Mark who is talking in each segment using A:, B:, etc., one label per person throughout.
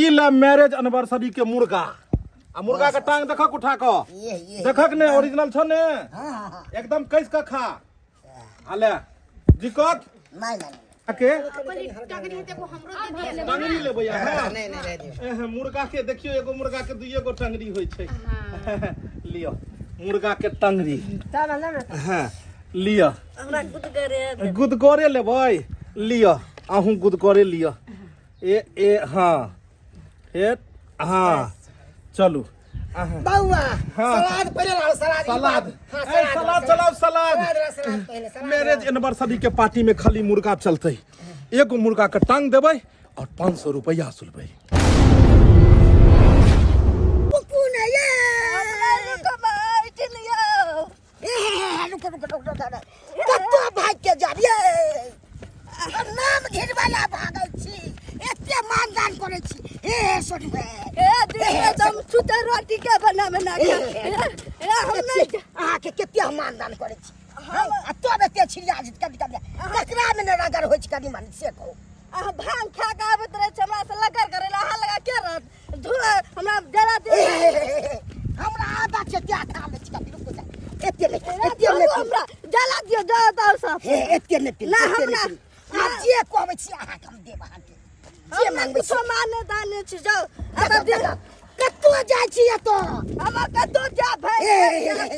A: ई ले marriage anniversary के मुर्गा आ मुर्गा के टांग देखक उठा क
B: ये ये
A: देखक ने ओरिजिनल छ ने
B: हाँ हाँ हाँ
A: एकदम कस के खा आ ले दिक्कत
B: नहीं नहीं
A: के
C: टंगरी हेतै एगो हमरो दे दिअ।
A: टंगरी लेबै अहाँ
B: नहीं नहीं रह दियौ
A: एह, मुर्गा के देखियो एगो मुर्गा के दुइये गो टंगरी होइ छै लियो मुर्गा के टंगरी हाँ लिअ
D: हमरा गुदगरे
A: गुदगरे लेबै लिअ अहूँ गुदगरे लिअ ए ए हाँ ए हाँ चलू अहाँ
B: बउआ
A: हाँ।
B: सलाद पहिले लाओ सलाद
A: सलाद
B: हाँ,
A: ए, सलाद चलाओ सलाद
B: सलाद ला, सलाद पहिले सलाद
A: मैरिज एनिवर्सरी के पार्टी में खाली मुर्गा चलते एगो मुर्गा के टांग देबै और 500 रुपया सुलबै
B: कुकु ने ये
D: हमरा
B: रुको रुको रुको रुको कत्तो भाग के जाब ये नाम घिरवाला भागल छी एते मानदान करै छी हे सुनबे
D: ए दिन में तुम छुते रोटी के बना बना के ए हम नहीं
B: अहाँके कते हम मानदान करै छी आ तब एते छिड़िया जेत कभी कभी ककरा में ने रगड़ होइ छै कनी मनी से कहू
D: अहाँ भांग खा के आबैत रहै छै हमरा से लगर करै ला अहाँ लगा के रहत धुआ हमरा जरा दे
B: हमरा आदत छै त्या खा लै छी कभी रुकू जा एते नहि एते नहि
D: हमरा जला दियो जला दाओ सब
B: हे एते नहि पी
D: ना,
B: एते
D: हमरा-
B: नहि पी आब जे कहबै छी अहाँके हम देब अहाँके जे
D: हमरा
B: मांगबै
D: कुछो
B: छी
D: माने दाने छी जाओ अब दिन
B: कतौ जाइ छी एतऽ
D: हमरा कतौ जा भाई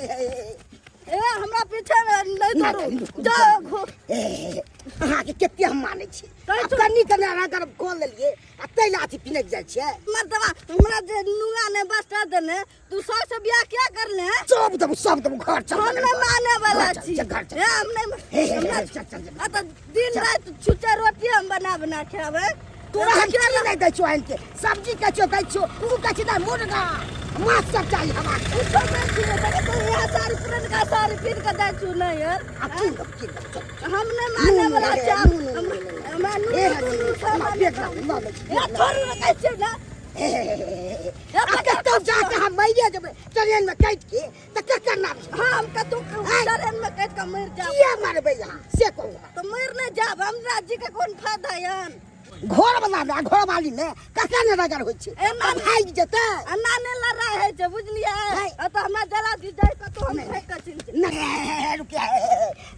D: ए हमरा पीछे नहीं दौड़ू जाओ घो
B: अहाँके कते हम मानै छी
D: कहै
B: आब
D: छौ-
B: कनी कनी अहाँ कऽ लेलियै आ ताहि ला अथी पिनक जाइ छियै
D: मर्दवा हमरा जे नुआ ने बस्ता देने तू सौ से बियाह क्या कर ले हैं?
B: सब देबू सब देबू घर चल
D: हम नहीं माने वाला
B: घर चल,
D: छी
B: चल, घर चल।
D: ए, हम नहीं
B: हे, हे,
D: हमरा
B: हे, चल, चल, चल।
D: आ तो दिन रात छुच्चा रोटी हम बना बना खावे
B: तोरा हम की नहि दै छियौ आनि के सब्जी कहै छियौ दै छियौ तू कहै छी नहि मुर्गा माछ सब चाही हमरा
D: कुछो नहीं छियै तके तू यहाँ साड़ी पुरनका साड़ी पीन के दै छु नहीं यार
B: आ की देबू की देबू चल
D: हम नहीं माने
B: नून,
D: वाला
B: हे,
D: छी
B: नून, नून,
D: हम
B: नून, नून।
D: हमरा नून
B: हे,
D: नून
B: नून,
D: सब
B: नून, पेट लागल, लऽ लै छी,
D: ए थोड़ी ना कहै छियै ना
B: हे, हे, हे, हे, हे। आ कतौ जाके हम मरिए जेबै ट्रेन में काटि के तऽ ककर नाम छै
D: हाँ हम कतौ ट्रेन में कटि के मरि जाब
B: किया मरबै अहाँ से कहू हमरा।
D: तऽ मरि नहि जाब हमरा जी के कोन फायदा यन
B: घर वाला में आ घर वाली में ककर ने रगड़ होइ छै
D: एना
B: आ भागि जेतै
D: एना नहि लड़ाइ होइ छै बुझलियै
B: नहि।
D: आ तऽ हमरा जला दी जाइ कतौ हम भागि कऽ चलि जायब
B: नहि रुकिया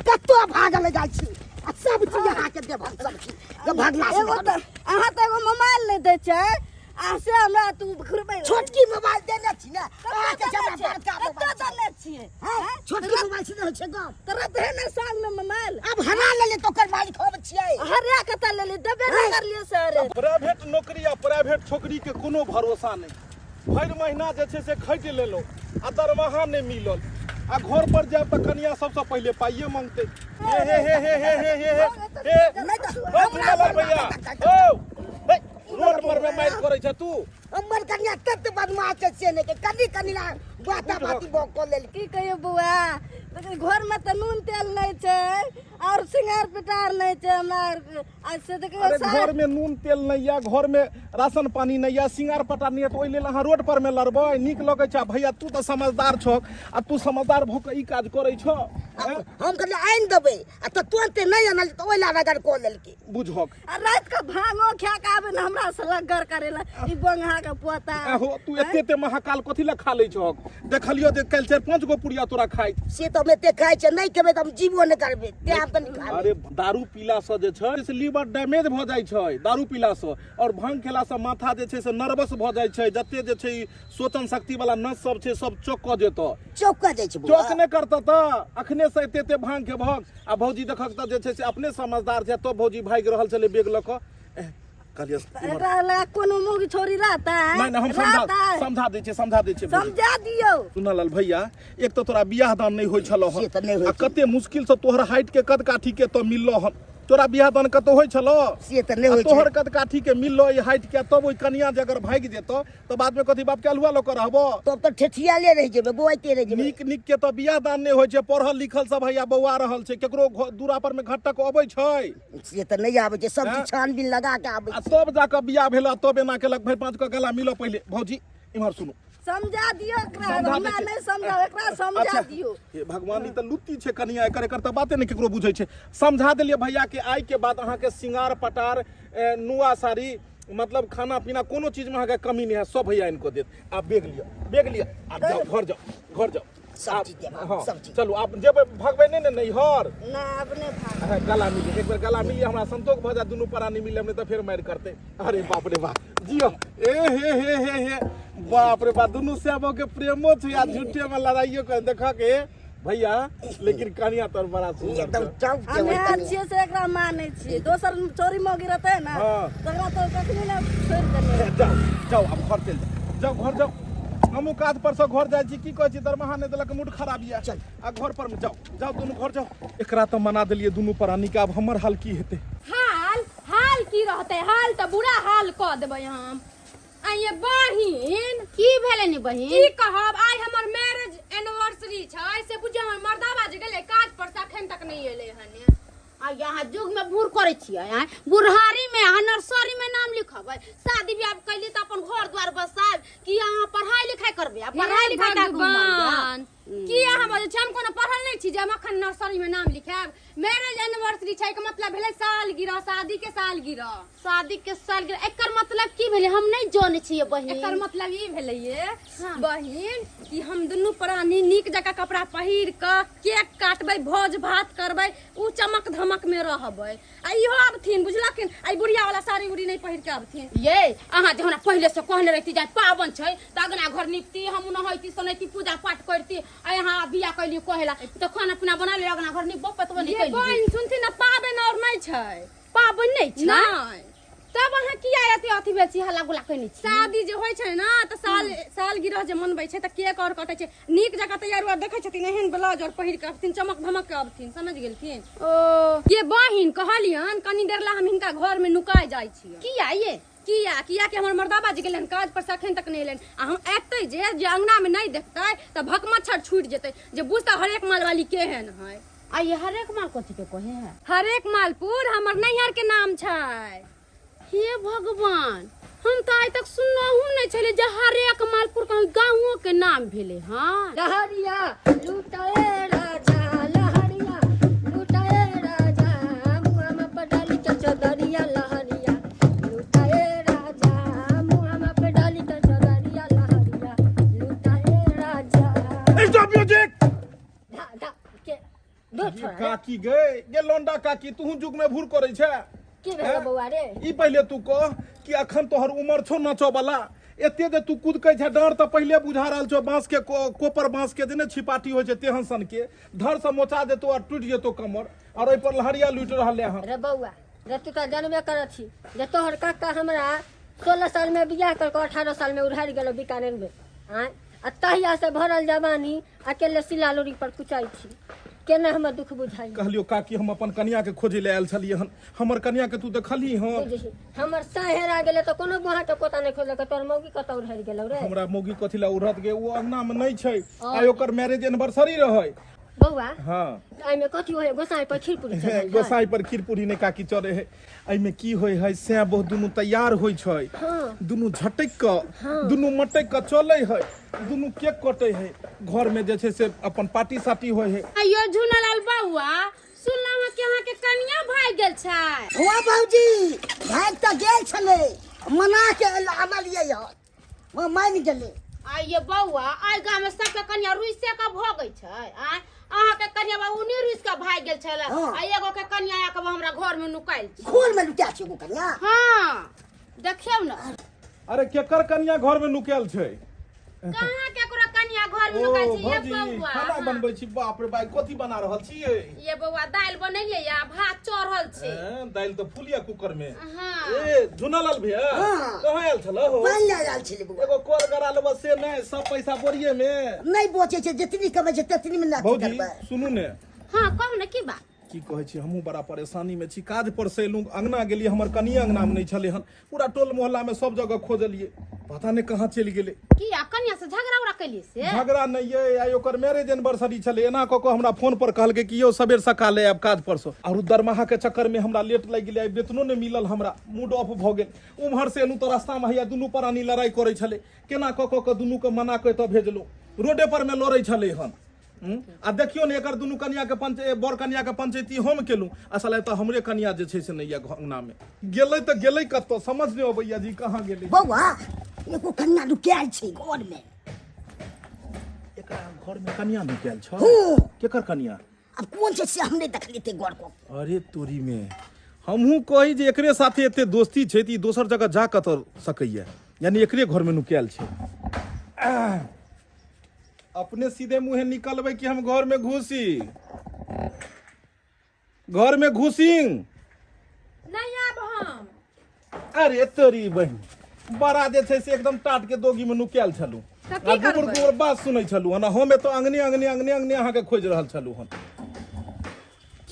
B: कतौ भागल जाइ छी आ सब चीज अहाँके देब हम सब चीज जब भागला से
D: एगो तऽ अहाँ तऽ एगो मोबाइल नहि दै छै आ से हमरा तू घुरबै
B: छोटकी मोबाइल देने छी ने अहाँके जमा बड़का
D: कतऽ
B: मोबाइल
D: देने छियै
B: हैं? छोटकी मोबाइल से नहि होइ छै गप
D: तोरा देह ने संग में मोबाइल
B: आब हरा लेले तो ओकर मालिक हम छियै
D: हरिया कतऽ लेली देबे नहि करलियै सर
A: प्राइवेट नौकरी आ प्राइवेट छोकरीके कोनो भरोसा नहि भरि महीना जे छै से खटि लेलहुँ आ दरमाहा नहि मिलल आ घर पर जायब तऽ कनिया सबसँ पहिले पाइए मांगतै हे हे हे हे हे हे हे हे हे
B: नहि तऽ
A: ओ झूलालाल भैया ओ हे रोड पर मे मारि करै छै तू
B: हमर कनिया तत बदमाश छै से नहि के कनी कनी ला बाता बाती बो कऽ लेल
D: की कहियो बौआ लेकिन घरमे तऽ नून तेल नहि छै आओर सिंगार पिटार नहि छै हमरा आरके आ से देखियौ
A: अरे
D: सारा
A: घर में नून तेल नहीं या घर में राशन पानी नहीं या सिंगार पटार नहीं या तऽ ओहि लेल अहाँ रोड पर में लड़बै नीक लगै छै आ भैया तू तऽ समझदार छह आ तू समझदार भऽ कऽ ई काज करै छह
B: आब हम कहलियै आनि देबै आ तऽ तुरन्ते नहि अनल तऽ ओहि ला रगड़ कऽ लेलकै
A: बुझहक
D: आ राति के भांगो खा के आबे ने हमरा से लग्गर करे ला ई बंगहा के पोता
A: आहो तू एते एते महाकाल कथी लए खा लै छहक देखलियो जे काल्हि चारि पाँच गो पुड़िया तोरा खाइत
B: से तऽ हम एते खाइ छियै नहि खेबै तऽ हम जीवो नहि करबै तें हम कनि खा
A: अरे दारू पीला से जे छै से लीवर डैमेज भऽ जाइ छै दारू पीला से और भांग खेला से माथा जे छै से नर्वस भऽ जाइ छै जते जे छै ई सोचन शक्ति वाला नस सब छै सब चौक कऽ जेतऽ
B: चौक जाइ छै बौआ
A: चौक नहि करतऽ तऽ अखने से एते एते भांग खेबहक आ भौजी देखक तऽ जे छै से अपने समझदार छै तब भौजी भागि रहल छलै बैग लऽ कऽ एह, कहलियै इम्हर-
D: एकरा लगा कोनो मुँह छोरी रहता है
A: नहि नहि हम समझा
D: रहता है
A: समझा दै छियै समझा दै छियै भौजी।
D: समझा दियौ
A: सुनलाल भैया एक तऽ तोरा बियाह दान नहि होइ छलौ हन
B: से तऽ नहि होइ
A: आ
B: छै।
A: कते मुश्किल से तोहर हाइट के कद काठी के तऽ मिललो हन तोरा बियाह दान कतौ होइ छलौ
B: से तऽ नहि
A: आ
B: होइ छै
A: तोहर कद काठी के मिललो ई हाइट के तब ओहि कनिया जे अगर भागि जेतौ तऽ बाद में कथी बाप के अल्हुआ लऽ कऽ रहबो
B: तब तऽ ठेठियाले रहि जेबै बौआइते रहि जेबै
A: नीक नीक के तऽ बियाह दान नहि होइ छै पढ़ल लिखल सब हैया बौआ रहल छै केकरो दूरा पर में घटक अबै छै
B: से तऽ नहि आबै छै सब
A: हैं?
B: चीज छानबीन लगा के आबै
A: आ
B: छै
A: तब जाकऽ बियाह भेल आ तब एना केलक भरि पाँच के गला मिलऽ पहिले भौजी इम्हर सुनू
D: समझा दियौ एकरा
A: समझा
D: हमरा
A: दै छी।
D: नहि समझाओ एकरा समझा
A: अच्छा
D: दियौ
A: हे भगवान ई तऽ लुत्ती छै कनिया एकर एकर तऽ बाते नहि केकरो बुझै छै समझा देलियै भैया के आइ के बाद अहाँके सिंगार पटार नुआ साड़ी मतलब खाना पीना कोनो चीजमे अहाँके कमी नहि हैत, सब भैया आनि कऽ देत। आब बैग लिअ, बैग लिअ, आब जाउ घर, जाउ घर जाउ।
B: सब
A: आब-
B: चीज देब,
A: हँ,
B: सब चीज।
A: चलू आब जेबै, भगबै नहि ने नैहर?
D: ना, आब नहि भाग।
A: अहाँ गला मिली, एक बेर गला मिली, हमरा संतोष भऽ जायत। दुनू प्राणी मिले नहि तऽ फेर मारि करतै। अरे बाप रे बाप, जियो। ए हे हे हे हे, बाप रे बाप, दुनू सेबो के प्रेमो छै आ झूठे में लड़ाइयो कर। देखऽ के भैया, लेकिन कनिया तोर बड़ा सुंदर
B: एकदम
A: छौ।
B: टॉप के
D: हम
B: ओइ
D: इएह
B: कनिया।
D: छियै से एकरा मानै छियै। दोसर चोरी मौगी रहतै ने तकरा तऽ कखनी ने छोड़ि देने रहतै।
A: जाउ जाउ, आब घर चलि जाउ, जाउ घर जाउ। हमहूँ काज पर से घर जाइ छी। की कहै छी, दरमाहा नहि देलक, मूड खराब यऽ।
B: चल।
A: आ घर पर मे जाउ, जाउ दुनू घर जाउ। एकरा तऽ मना देलियै दुनू प्राणी के, आब हमर हाल की हेतै?
C: हाल हाल की रहतै? हाल तऽ बुरा हाल कऽ देबै हम। आइये बहिन।
E: की भेलै नि बहिन?
C: की कहब, आइ हमर मैरिज एनिवर्सरी छै से बुझियौ हमर मर्दाबा जे गेलै काज पर से अखन तक नहि एलै हन।
E: आ यहाँ युग में बूढ़ करै छियै आँय? बुढ़ारी में अहाँ नर्सरी में नाम लिखबै? शादी ब्याह कैली तऽ अपन घर द्वार बसायब कि अहाँ पढ़ाई लिखाई करबै? आ पढ़ाई
C: हे
E: लिखाई कए कऽ उमर यऽ।
C: भगवान, की अहाँ बजै छी? हम कोनो पढ़ल नहि छी जे हम अखन नर्सरी में नाम लिखायब। मैरिज एनिवर्सरी छै के मतलब भेलै सालगिरह, शादी के सालगिरह।
E: शादी के सालगिरह, एकर मतलब की भेलै? हम नहि जानै छियै बहिन।
C: एकर मतलब ई भेलै ये बहिन कि हम दुनू प्राणी नीक जकाँ कपड़ा पहिर कऽ केक काटबै, भोज भात करबै, उ चमक धमक में रहबै। आ इहो आबथिन, बुझलखिन? आ ई बुढ़िया वाला साड़ी उड़ी नहि पहिर के आबथिन।
E: ये अहाँ जे हमरा पहिले से कहने रहती जे पाबन छै तऽ अगना घर निपती, हम नहैती सोनैती, पूजा पाठ करती। आ यहाँ बियाह कैली कहेला तऽ खाना पीना बना ले, अगना घर निपबो पतबो नहि
C: ये
E: कैली।
C: बहिन सुनथिन ने, पाबनि और नहि छै।
E: पाबनि नहि छै?
C: नहि।
E: तब अहाँ किया एते अथी भेल छी, हल्ला गुल्ला कैने छी?
C: शादी जे होइ छै ने तऽ साल सालगिरह जे मनबै छै तऽ केक और कटै छै, नीक जकाँ तैयार उयार देखै छथिन, एहन ब्लाउज और पहिर के अबथिन, चमक धमक के अबथिन, समझ गेलखिन?
E: ओ
C: ये बहिन कहलियन, कनी देर ला हम हिनका घर में नुकाय जाइ छियै।
E: किया ये?
C: किया किया कि हमर मर्दाबा जे गेलन काज पर से अखन तक नहि एलनि, आ हम एतै जे जे अंगना में नहि देखतै तऽ भकमच्छर छूटि जेतै जे बुझतै हरेक मालवाली केहन है।
E: आ ये हरेक माल कथी के कहे है?
C: हरेक मालपुर हमर नैहर के नाम छै।
E: हे भगवान, हम तऽ आइ तक सुनलहुँ नहि छलै जे हरेक मालपुर कहीं गाँवो के नाम भेलै। हँ,
D: लहरिया लुटाए राजा, लहरिया लुटाए राजा, मुहामा पर डाली के चदरिया, लहरिया लुटाए राजा, मुहामा पर डाली के चदरिया, लहरिया लुटाए राजा।
A: Stop music.
D: धा धा के दो छोड़ा रे।
A: काकी गे, गे लोंडा काकी, तू जुग में भूर करै छै?
D: की भेलो बौआ रे?
A: ई पहिले तू कह कि अखन तोहर उमर छौ नाचऽ वाला? एते जे तू कुदकै छै, डर तऽ पहिले बुझा रहल छौ। बांस के कोपर बांस के जे ने छिपाटी होइ छै तेहन सन के, धर से मोचा जेतो आ टूटि जेतो कमर, और ओहि पर लहरिया लूटि रहल है।
D: रे बौआ रे, तू तऽ जानबे करत छी जे तोहर काका हमरा 16 साल में बियाह कर के 18 साल में उड़ारि गेलो बीकानेर में। आँय, आ तहिया से भरल जवानी अकेले सिला लोरी पर कुचाइ छी। केना हमर दुख बुझाइ?
A: कहलियो काकी, हम अपन कनिया के खोजे ले आयल छलियै हन। हमर कनिया के तू देखलही हन?
D: बुझही, हमर साँय हेरा गेलै तऽ कोनो बुहा के कोता नहि खोजलकै। तोहर मौगी कतऽ उड़हरि गेलौ रे?
A: हमरा मौगी कथी ला उड़त गे? ओ अंगना में नहि छै। आइ ओकर मैरिज एनिवर्सरी रहै।
D: बौआ।
A: हाँ।
D: एहिमे कथी होइ? गोसाई पर खीर पूरी चढ़ल है?
A: गोसाई पर खीर पूरी नहि काकी चढ़े है। एहिमे की होइ है, सैं बहुत दुनू तैयार होइ छै। दुनू झटकि कऽ, दुनू मटकि कऽ चलै है, दुनू केक कटै है, घर में जे छै से अपन पार्टी साटी होइ है।
E: अयो झूनालाल बौआ, सुनलहुँ हँ कि अहाँके कनिया भागि गेल छै।
B: हुआ भौजी, भागि तऽ गेल छलै, मना के आनलियै हन, वो मानि गेलै।
E: आइये बौआ, आइ गाममे सबके कनिया रुइसे के भगै छै। आँय, अहाँके कनिया बाबू नहि रुइस के भागि गेल छलै?
B: हाँ।
E: आ एगो के कनिया आके हमरा घर में नुकायल छै।
B: खोल में लुटा छै एगो कनिया?
E: हाँ, देखियौ ने।
A: अरे, केकर कनिया घर में नुकायल छै?
E: कहाँ केकरो कनिया घर में
A: ओ
E: नुकायल छै ये
A: भौजी।
E: बौआ?
A: खाना
E: हाँ।
A: बनबै छी? बाप रे बाप, कथी बना रहल छियै?
E: ये बौआ, दालि बनेलियै या भात चढ़ल छै।
A: हैं, दालि तऽ फूल या कुकर में।
E: हाँ।
A: ए झुनालाल भैया।
B: हाँ।
A: कहाँ आयल छल हो?
B: पानि लए आयल छलै बौआ।
A: एगो कल गरा लेबऽ से नहि, सब पैसा बोरिये में।
B: नहि बचै छै, जितनी कमै छै तेतनी में लाठी
A: भौजी।
B: करबै।
A: सुनू ने।
E: हाँ, कहू ने, की बात?
A: की कहै छी, हमहूँ बड़ा परेशानी में छी। काज पर से एलहुँ, अंगना गेलियै, हमर कनिया अंगना में नहि छलै हन। पूरा टोल मोहल्ला में सब जगह खोजलियै, पता नहि कहाँ चलि गेलै।
E: की आ कनिया से झगड़ा उगड़ा कैलियै से?
A: झगड़ा नहि ये, आइ ओकर मैरिज एनिवर्सरी छलै। एना कऽ कऽ हमरा फोन पर कहलकै कि यौ सबेर सकाल आयब काज पर से। आरो दरमाहा के चक्कर में हमरा लेट लागि गेलै, आइ वेतनो नहि मिलल, हमरा मूड ऑफ भऽ गेल। उम्हर से एलहुँ तऽ रास्ता में हैया दुनू प्राणी लड़ाइ करै छलै। केना कऽ कऽ कऽ दुनू के मना कऽ एतऽ भेजलहुँ। रोडे पर में लड़ै छलै हन। आ देखियौ ने एकर दुनू कनिया के पंच बर कनिया के पंचायती हम केलहुँ आ साला एतऽ हमरे कनिया जे छै से नहि यऽ अंगना मे गेलै तऽ गेलै कतऽ समझ नहि अबैया जी कहाँ गेलै
B: बौआ एगो कन्या नुकायल छै घर में
A: एकरा घर में कनिया नुकायल छ
B: हूँ।
A: केकर कनिया
B: आब कोन छै से हम नहि देखलियै ते घर को
A: अरे तोरी में हमहूँ कही जे एकरे साथे एते दोस्ती छै तऽ ई दोसर जगह जा कतऽ सकैया यानी एकरे घर में नुकायल छै आह, अपने सीधे मुँहे निकलबै कि हम घर में घुसी घर में घुसी
C: नहीं आब हम
A: अरे तोरी बहिन बड़ा जे छै से एकदम टाट के दोगी में नुकायल छलहुँ
C: तऽ की
A: आ गुबर
C: करबै?
A: गुबर बात सुनै छलहुँ हन आ हम एतऽ अंगने अंगने अंगने अंगने अहाँके खोजि रहल छलहुँ हन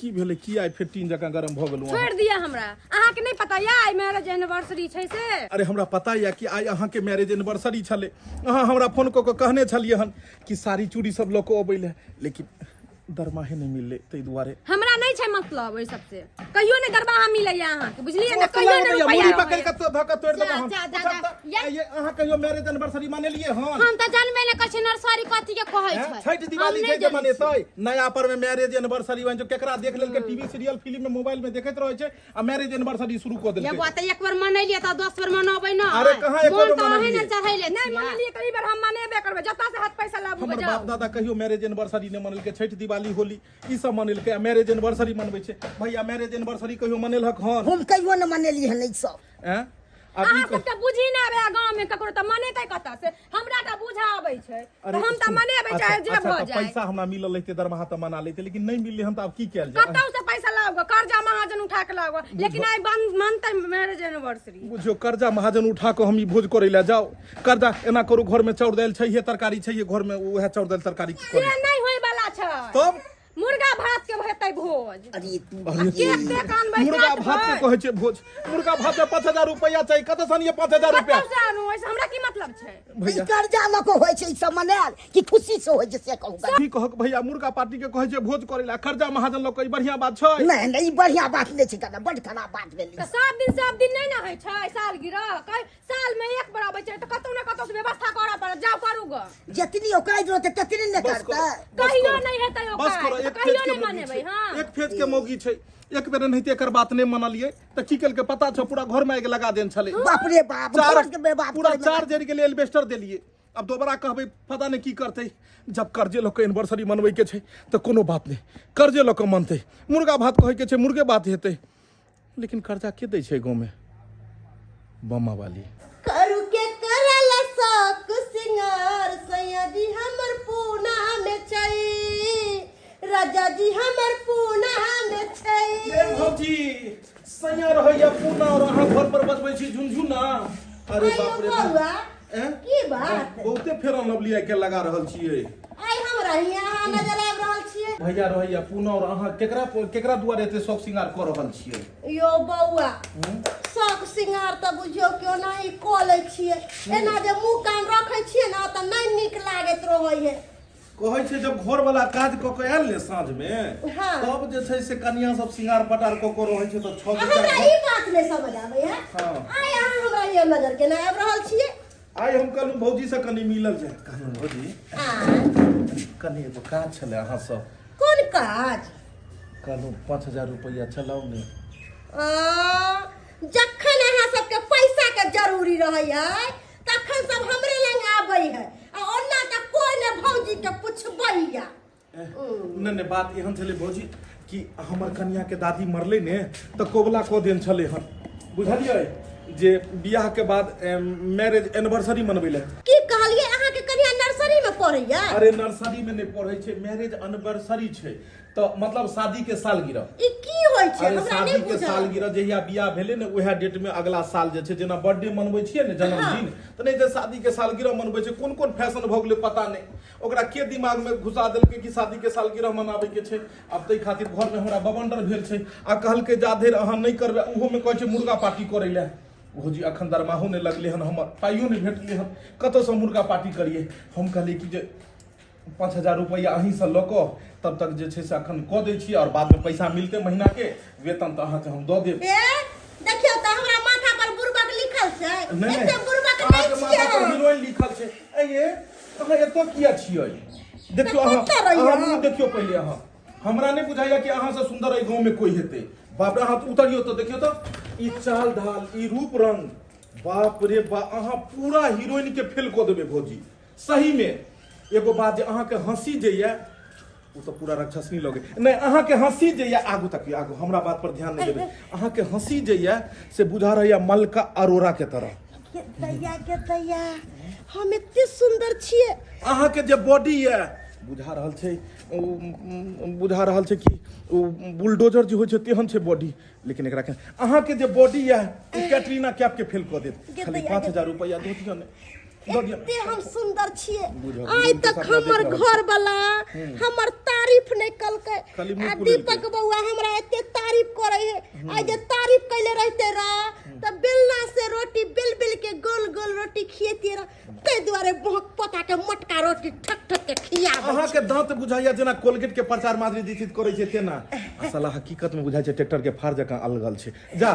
A: की भेलै की आइ फेर टीन जकाँ गरम भऽ गेलहुँ अहाँ?
C: छोड़ि दिअ हमरा अहाँके नहि पता यऽ आइ मैरिज एनिवर्सरी छै से
A: अरे हमरा पता यऽ कि आइ अहाँके मैरिज एनिवर्सरी छलै अहाँ हमरा फोन कऽ कऽ कहने छलियै हन कि साड़ी चूड़ी सब लऽ कऽ अबै लए लेकिन दरमाहे नहि मिललै ताहि दुआरे
C: हमरा नहि छै मतलब ओहि सबसे कहियो नहि दरमाहा मिलैया अहाँके बुझलियै ने कहियो
A: मतलब
C: नहि
A: होइया,
C: रुपैआ
A: मुड़ी पकड़ि
C: रहैया।
A: कऽ तो धऽ कऽ तोड़ि देबै
E: जा,
A: हम।
E: जा, जा,
A: उठब
E: जा।
A: तऽ, आइये अहाँ कहियो मैरिज एनिवर्सरी मनेलियै हन
E: हम तऽ जानबे नहि करै छी नर्सरी कथी के कहै
A: हैं?
E: छै
A: छठि दिवाली
E: हम
A: छै
E: नहि
A: जे
E: जनै
A: मनेतै नया पर में मैरिज एनिवर्सरी बन जो केकरा देख लेलकै टीवी सीरियल फिल्म में मोबाइल में देखैत रहै छै आ मैरिज एनिवर्सरी शुरू कऽ
E: ये
A: देलकै
E: बुआ तऽ एक बेर मनेलियै तऽ 10 बेर मनबै ना
A: अरे कहाँ एक बेर
E: मोन तऽ अहीं
A: मनेलियै?
E: ने चढ़ैले
C: नहि
E: छियै।
C: मनेलियै तऽ ई बेर हम मनेबे करबै जतऽ से हाथ पैसा लाबू
A: हमर
C: जाउ
A: बाप दादा कहियो मैरिज एनिवर्सरी नहि मनेलकै छठि दिवाली होली ई सब मनेलकै आ मैरिज एनिवर्सरी मनबै छै भैया मैरिज एनिवर्सरी कहियो मनेलक हन
B: हम कहियो नहि मनेलियै हन ई सब
A: हैं आब ई
C: अहाँ सब तऽ बुझी नहि आबै गाँव में ककरो तऽ मनेतै कतऽ से हमरा तऽ बुझा आबै छै
A: अरे
C: तऽ हम तऽ
A: सुन,
C: मनेबै
A: अच्छा,
C: चाहे जे
A: अच्छा,
C: भऽ
A: तऽ
C: जाए
A: पैसा हमरा मिलल रहितै दरमाहा तऽ मना लैते लेकिन नहि मिललै हन तऽ आब की कयल जाय
C: कतौ से पैसा लाओ गो कर्जा महाजन उठा के लाओ गो लेकिन आइ बंद मानतै मैरिज एनिवर्सरी
A: बुझियौ कर्जा महाजन उठा कऽ हम ई भोज करै लए जाउ कर्जा एना करू घर में चाउर दालि छैहे तरकारी छैहे घर में उएह चाउर दालि तरकारी
C: से
A: करी
C: नहि होय वाला छै
A: तब
C: मुर्गा भात के हेतै भोज
B: अरे तू
A: अरे
C: केक तेक आनबै
A: मुर्गा भात के
C: काटबै
A: कहै छै भोज मुर्गा भात में 5000 रुपया चाही कतऽ सँ आनियै 5000 रुपया
C: कतौ से आनू ओहिसँ हमरा की मतलब छै
B: ई
A: भैया
B: कर्जा लऽ कऽ होइ छै ई सब मनायल कि खुशी से होइ छै से कहू गऽ।
A: की कहक भैया मुर्गा पार्टी के कहै छै भोज करै ला कर्जा महाजन लऽ कऽ ई बढ़िया बात छै
B: नहि नहि ई बढ़िया बात नहि छै दादा बड खराब बात भेलै
C: तऽ सब दिन सब दिन नहि ने होइ छै सालगिरह कै साल में एक बार अबै छै तऽ कतौ ने कतौ से व्यवस्था करऽ पड़त जाउ करू गऽ
B: जतनी औकात रहतै ततनी ने
A: बस करो,
B: करतै
A: बस
C: कहियो
A: करो।
C: नहि हेतै
A: बस
C: ओकर,
A: करो एक
C: कहियो
A: फेज के
C: नहि
A: मौगी
C: मनेबै,
A: छै
C: हाँ।
A: एक फेज के मौगी छै एक बेर एनाहिते एकर बात नहि मनलियै तऽ की केलकै पता छौ पूरा घर में आगि लगा देन छलै
B: बाप रे बाप
A: चार
B: घर के बर्बाद
A: पूरा
B: करे में
A: चार जरि गेलै एल्बेस्टर देलियै अब दोबारा कहबै पता नहि की करतै जब कर्जे लऽ कऽ एनिवर्सरी मनबै के छै तऽ कोनो बात नहि कर्जे लऽ कऽ मनतै मुर्गा भात कहै के छै मुर्गे भात हेतै लेकिन कर्जा के दै छै गाँवमे बमा वाली
F: करू के करल शौक सिंगार सैया जी हमर पूना में छै राजा जी हमर पूना में छै
A: ए भौजी सैया रहैया पूना और अहाँ घर पर बजबै छी झुनझुना अरे
F: आइयो
A: बाप रे बाप
F: बौआ
A: एँ?
F: की बात
A: बहुते फेरन लवली आइ के लगा रहल छियै
F: आइ हमरा हियाँ अहाँ नजर आबि रहल छियै
A: भैया रहैया पूना और अहाँ केकरा केकरा दुआरे एते शौक श्रृंगार कऽ रहल छियै
F: यो बौआ शौक श्रृंगार तऽ बुझियौ कि ओनाही कऽ लै छियै एना जे मुँह कान रखै छियै ने तऽ नहि नीक लागैत रहै है
A: कहै छै जब घर वाला काज कऽ के आयल ने साँझ में
F: हाँ।
A: तब जे छै से कनिया सब श्रृंगार पटार कऽ के रहै छै तऽ छओ
F: आ हमरा ई बात नहि समझ आबै है
A: हाँ।
F: आइ अहाँ हमरा हियाँ नजर केना आबि रहल छियै
A: आइ हम कहलहुँ भौजी से कनि मिलल जाय कहलहुँ भौजी
F: आ
A: कनि एगो काज छलै अहाँसँ
F: कोन काज
A: कहलहुँ 5000 रुपैआ चलाउ ने
F: आ, जखन अहाँ सबके पैसा के जरूरी रहै है तखन सब हमरे लग आबै है आ ओना तऽ कोइ ने भौजी के पुछबैया
A: नहि नहि बात एहन छलै भौजी कि हमर कनियाके दादी मरलै ने तऽ कबुला कऽ देन छलै हन बुझलियै जे बियाह के बाद मैरिज एनिवर्सरी मनबै लए
F: की कहलियै अहाँके कनिया नर्सरी में पढ़ैया
A: अरे नर्सरी में नहि पढ़ै छै मैरिज एनिवर्सरी छै तऽ मतलब शादी के सालगिरह
F: ई की होइ छै
A: अरे
F: हमरा
A: शादी
F: नहि
A: के
F: बुझल
A: सालगिरह जहिया बियाह भेलै ने उएह डेट में अगला साल जे छै जेना बर्थडे मनबै छियै ने जन्मदिन तऽ नहि जे शादी के सालगिरह मनबै छै कोन कोन फैशन भऽ गेलै पता नहि ओकरा के दिमाग में घुसा देलकै कि शादी के सालगिरह मनाबै के छै आब ताहि खातिर घर में हमरा बवंडर भेल छै आ कहलकै जा धरि अहाँ नहि करबै ओहो में कहै छै मुर्गा पार्टी करै लए ओहो जी अखन दरमाहो नहि लगलै हन हमर पाइयो नहि भेटलै हन कतऽसँ मुर्गा पार्टी करियै हम कहलियै कि जे 5000 रुपैआ अहीँसँ लऽ कऽ तब तक जे छै से अखन कऽ दै छी आओर बादमे पैसा मिलतै महीनाके वेतन तऽ अहाँके हम दऽ देब
F: ए देखियौ तऽ हमरा माथा पर बुड़बक लिखल छै
A: नहि
F: एते बुड़बक
A: अहाँके
F: नहि
A: माथा पर
F: छियै
A: हीरोइन लिखल छै ऐ ये अहाँ एतऽ किया छियै देखियो अहाँ
F: कतऽ रहियै
A: अहाँ
F: अहाँ?
A: मुँह देखियो पहिले अहाँ हमरा नहि बुझाइया कि अहाँ से सुंदर एहि गाँव में कोई हेतै बाप रे अहाँ उतरियो तऽ देखियो तऽ ई चाल ढाल ई रूप रंग बाप रे बा अहाँ पूरा हीरोइन के फेल कऽ देबै भौजी सही में एगो बात जे अहाँके हंसी जे यऽ ओ तऽ पूरा राक्षसनी लगे नहि अहाँके हंसी जे यऽ आगू तकियौ आगू हमरा बात पर ध्यान नहि देबै अहाँके हंसी जे यऽ से बुझा रहैया मलका अरोड़ा के तरह
F: गे दैया गे दैया हम एते सुंदर छियै
A: अहाँके जे बॉडी यऽ बुझा रहल छै ओ बुझा रहल छै कि ओ बुलडोजर जे होइ छै तेहन छै बॉडी लेकिन एकरा के अहाँके जे बॉडी यऽ ओ कैटरीना कैफ के फेल कऽ देत
F: गे
A: खाली
F: दैया,
A: पाँच
F: गे
A: हजार रुपैआ दऽ दिअ ने दऽ दिअ
F: एते हम सुंदर छियै
A: बुझल,
F: आइ
A: रूम के
F: तक
A: सपना देख
F: हमर
A: रहल
F: घर वाला हमर तारीफ नहि कलकै
A: खाली मुँह
F: आ
A: फुलेलकै।
F: दीपक बौआ हमरा एते तारीफ करै है आइ जे तारीफ कैले रहते रह तऽ बेलना से रोटी बेल बेल के गोल गोल रोटी खिएतियै रह ताहि दुआरे बहुत पोता के मोटका रोटी ठक ठक के खियाबै
A: अहाँके दांत बुझाइया जेना कोलगेट के प्रचार माधुरी दीक्षित करै छै तेना आ साला हकीकत में बुझाइ छै ट्रैक्टर के फार जकाँ अलगल छै जा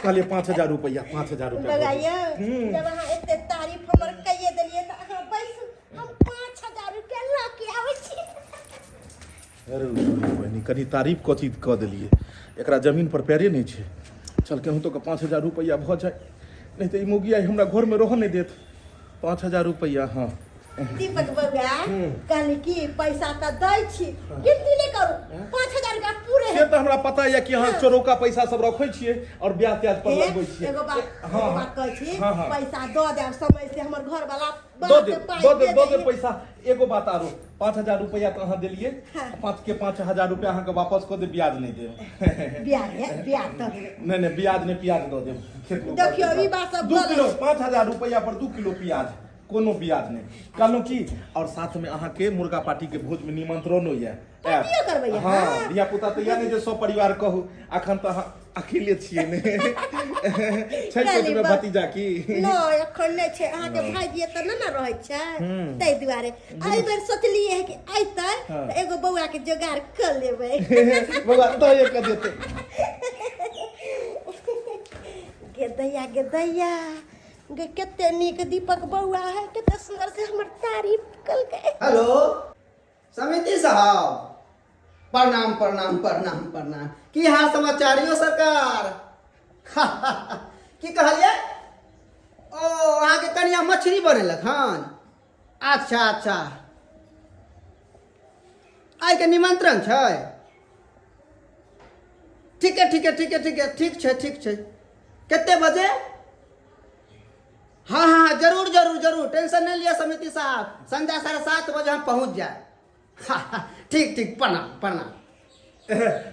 A: कहलियै 5000 रुपैआ 5000 रुपैआ
F: बौआ यौ जब अहाँ एते तारीफ हमर कहिए देलियै तऽ अहाँ बैसू हम 5000 रुपया लऽ के आबै छी
A: अरे बहिनी कनि तारीफ कथी कऽ देलियै एकरा जमीन पर पैरे नहि छै चल केहू तो 5000 रुपैआ भऽ जाय नहि तऽ ई मौगी आइ हमरा घरमे रहऽ नहि देत 5000 रुपैआ हँ
F: दीपक बौआ कहली कि पैसा तऽ दै छी गिनती नहि करू 5000 रुपया पूरे
A: से तऽ हमरा पता यऽ कि अहाँ चोरौका पैसा सब रखै छियै और ब्याज त्याज पर
F: हे,
A: लगबै छियै
F: एगो बात
A: हँ
F: एगो बात कहै छी
A: हँ, हँ।
F: पैसा दऽ देब समय से हमर घर वाला
A: दऽ देब दऽ देब दऽ देब पैसा एगो बात आरो 5000 रुपैआ तऽ अहाँ देलियै
F: हाँ।
A: पाँच के 5000 रुपैआ अहाँके वापस कऽ देब ब्याज नहि देब
F: ब्याज है ब्याज दऽ देबै
A: नहि नहि ब्याज नहि प्याज दऽ देब खेत मे
F: देखियौ, ई बात सब
A: दू
F: गलत
A: किलो
F: छै।
A: 5000 रुपैआ पर 2 किलो प्याज कोनो ब्याज नहि कहलहुँ की और साथ में अहाँके मुर्गा पार्टी के भोज में निमंत्रणो यऽ
F: पार्टियो करबै अहाँ?
A: हँ धिया पुता तऽ यऽ नहि जे सब परिवार कहू अखन तऽ अहाँ अकेले छियै ने छै पेट में भतीजा की
F: नहि एखन नहि छै अहाँके भाईजी एतऽ नहि ने रहै छै ताहि दुआरे एहि बेर सोचलियै है कि अयतै तऽ एगो बौआ के जोगाड़ कऽ लेबै
A: बौआ दऽ एक देतै
F: गे दैया गे दैया गे कते नीक दीपक बौआ है कते सुंदर से हमर तारीफ कलकै
G: हेलो समिति साहब प्रणाम प्रणाम प्रणाम प्रणाम की हाल समाचार यौ सरकार की कहलियै ओ अहाँके कनिया मछली बनेलक हन अच्छा अच्छा आइके निमंत्रण छै ठीक है ठीक है ठीक है ठीक है ठीक छै ठीक छै कते बजे हाँ हाँ हाँ जरूर जरूर जरूर टेंशन नहीं लिया समिति साहब संध्या 7:30 बजे हम पहुंच जाए हाँ, हाँ, ठीक ठीक प्रणाम प्रणाम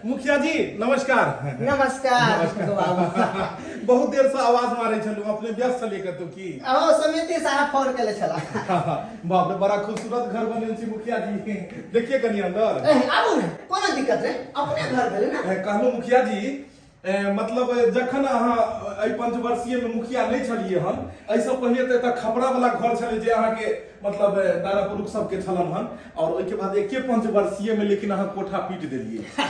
A: मुखिया जी नमस्कार
G: नमस्कार बाबू
A: बहुत देर से आवाज मारे छलहुँ अपने व्यस्त छलियै कतौ की
G: अहो समिति साहब फोन केले छला
A: बाप रे बड़ा खूबसूरत घर बनल छी मुखिया जी देखिए कनि अंदर
G: ए, आबू ने कोनो दिक्कत नहीं अपने घर भेलै ने
A: कहलहुँ मुखिया जी मतलब जखन अहाँ एहि पंचवर्षीय में मुखिया नहि छलियै हन एहिसँ पहिले तऽ एतऽ खपरा वाला घर छलै जे अहाँके मतलब दादा पुरुख सबके छलन हन और ओहिके बाद एके पंचवर्षीय में लेकिन अहाँ कोठा पीट देलियै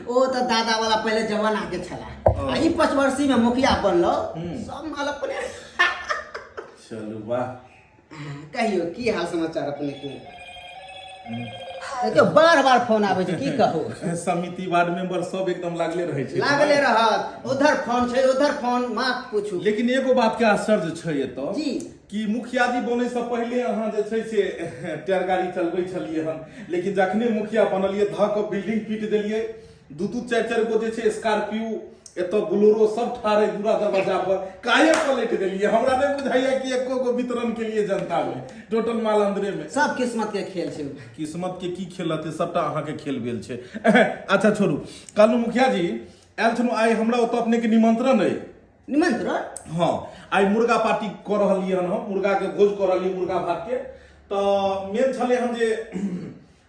G: ओ तऽ दादा वाला पहिले जमाना के छला आ ई पंचवर्षीय में मुखिया बनलो सब माल अपने
A: चलू वाह
G: कहियो की हाल समाचार अपने के देखियौ बार बार फोन आबै छै की कहू
A: समिति वार्ड मेंबर सब एकदम लागले रहै छै
G: लागले रहत उधर फोन छै उधर फोन मात पूछू
A: लेकिन एगो बात के आश्चर्य छै एतऽ
G: जी।
A: कि मुखिया जी बनै से पहिले अहाँ जे छै से टायर गाड़ी चलबै छलियै हन लेकिन जखने मुखिया बनलियै धऽ कऽ बिल्डिंग पीट देलियै दू दू चारि चारि गो जे छै स्कॉर्पियो एतऽ बोलेरो सब ठाढ़ है दूरा दरवाजा पर काहे पलट देलियै हमरा नहि बुझाइया कि एको गो वितरण के लिए जनता में टोटल माल अंदरे में
G: सब किस्मत के खेल छै
A: किस्मत के की खेल रहतै सबटा अहाँके खेल भेल छै अच्छा छोड़ू कहलहुँ मुखिया जी आयल छलहुँ आइ हमरा ओतऽ अपनेके निमंत्रण अइ
G: निमंत्रण
A: हँ आइ मुर्गा पार्टी कऽ रहलियै हन हम मुर्गाके भोज कऽ रहलियै मुर्गा भातके तऽ मेन छलै हन जे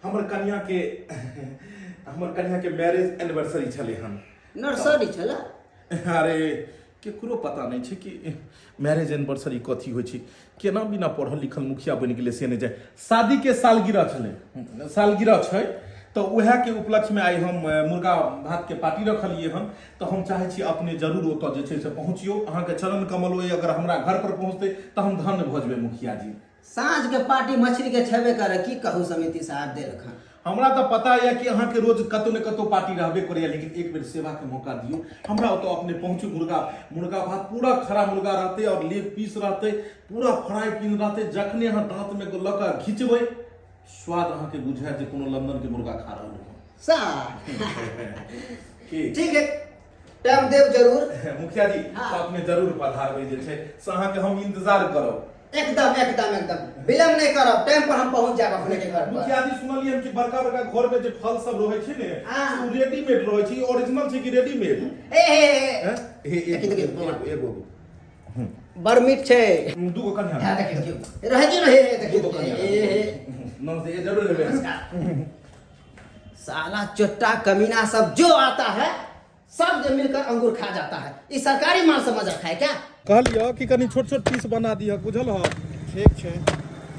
A: हमर कनियाके हमर कनियाके मैरिज एनिवर्सरी छलै हन
G: नर्सरी छलै
A: अरे केकरो पता नहि छै कि मैरिज एनिवर्सरी कथी होइ छै केना बिना पढ़ल लिखल मुखिया बनि गेलै से नहि जाय शादीके सालगिरह छलै सालगिरह छै तऽ उएहके उपलक्ष्यमे आइ हम मुर्गा भातके पार्टी रखलियै हन। तऽ हम चाहै छी अपने जरूर ओतऽ जे छै से पहुँचियौ। अहाँके चरण कमल ओहि अगर हमरा घर पर पहुँचतै तऽ हम धन्य भऽ जेबै मुखिया जी।
G: साँझ के पार्टी मछली के छेबे करे, की कहू समिति साहब देलखन।
A: हमरा तऽ पता यऽ कि अहाँके रोज कतौ ने कतौ पार्टी रहबे करैया, लेकिन एक बेर सेवाके मौका दियौ, हमरा ओतऽ अपने पहुँचू। मुर्गा मुर्गा भात पूरा खरा मुर्गा रहतै और लेग पीस रहतै, पूरा फ्राई पीस रहतै। जखने अहाँ दाँतमे लऽ कऽ घिचबै, स्वाद अहाँके बुझायत जे कोनो लंदन के मुर्गा खा रहल हूँ।
G: सा
A: की
G: ठीक है, टाइम देव जरूर।
A: मुखिया जी।
G: हाँ।
A: तऽ अपने जरूर पधारबै जे छै से अहाँके हम इंतजार करब।
G: एकदम एकदम एकदम, विलम्ब नहीं करब, टाइम पर हम पहुंच जाएब अपने के घर पर।
A: मुखिया जी, सुनलियै हम कि बड़का बड़का घर में जे फल सब रहै छै ने,
G: हाँ।
A: से ओ रेडीमेड रहै छै। ओरिजिनल छै कि रेडीमेड?
G: ए हे हे,
A: हैं? हे,
G: देखी, देखी,
A: एगो एगो
G: बड़ मीठ छै।
A: दूगो कन्या।
G: हाँ, देखियौ देखियौ, रहै दियौ, रहे देखियौ।
A: दूगो कन्या।
G: ए हे।
A: नमस्ते, ये जरूर लेबै।
G: साला चोट्टा कमीना सब जो आता है, सब जो मिलकर अंगूर खा जाता है। ये सरकारी माल समझ रखा है क्या?
A: कहलियऽ कि कनि छोट छोट पीस बना दिहऽ, बुझल हऽ?
H: ठीक छै।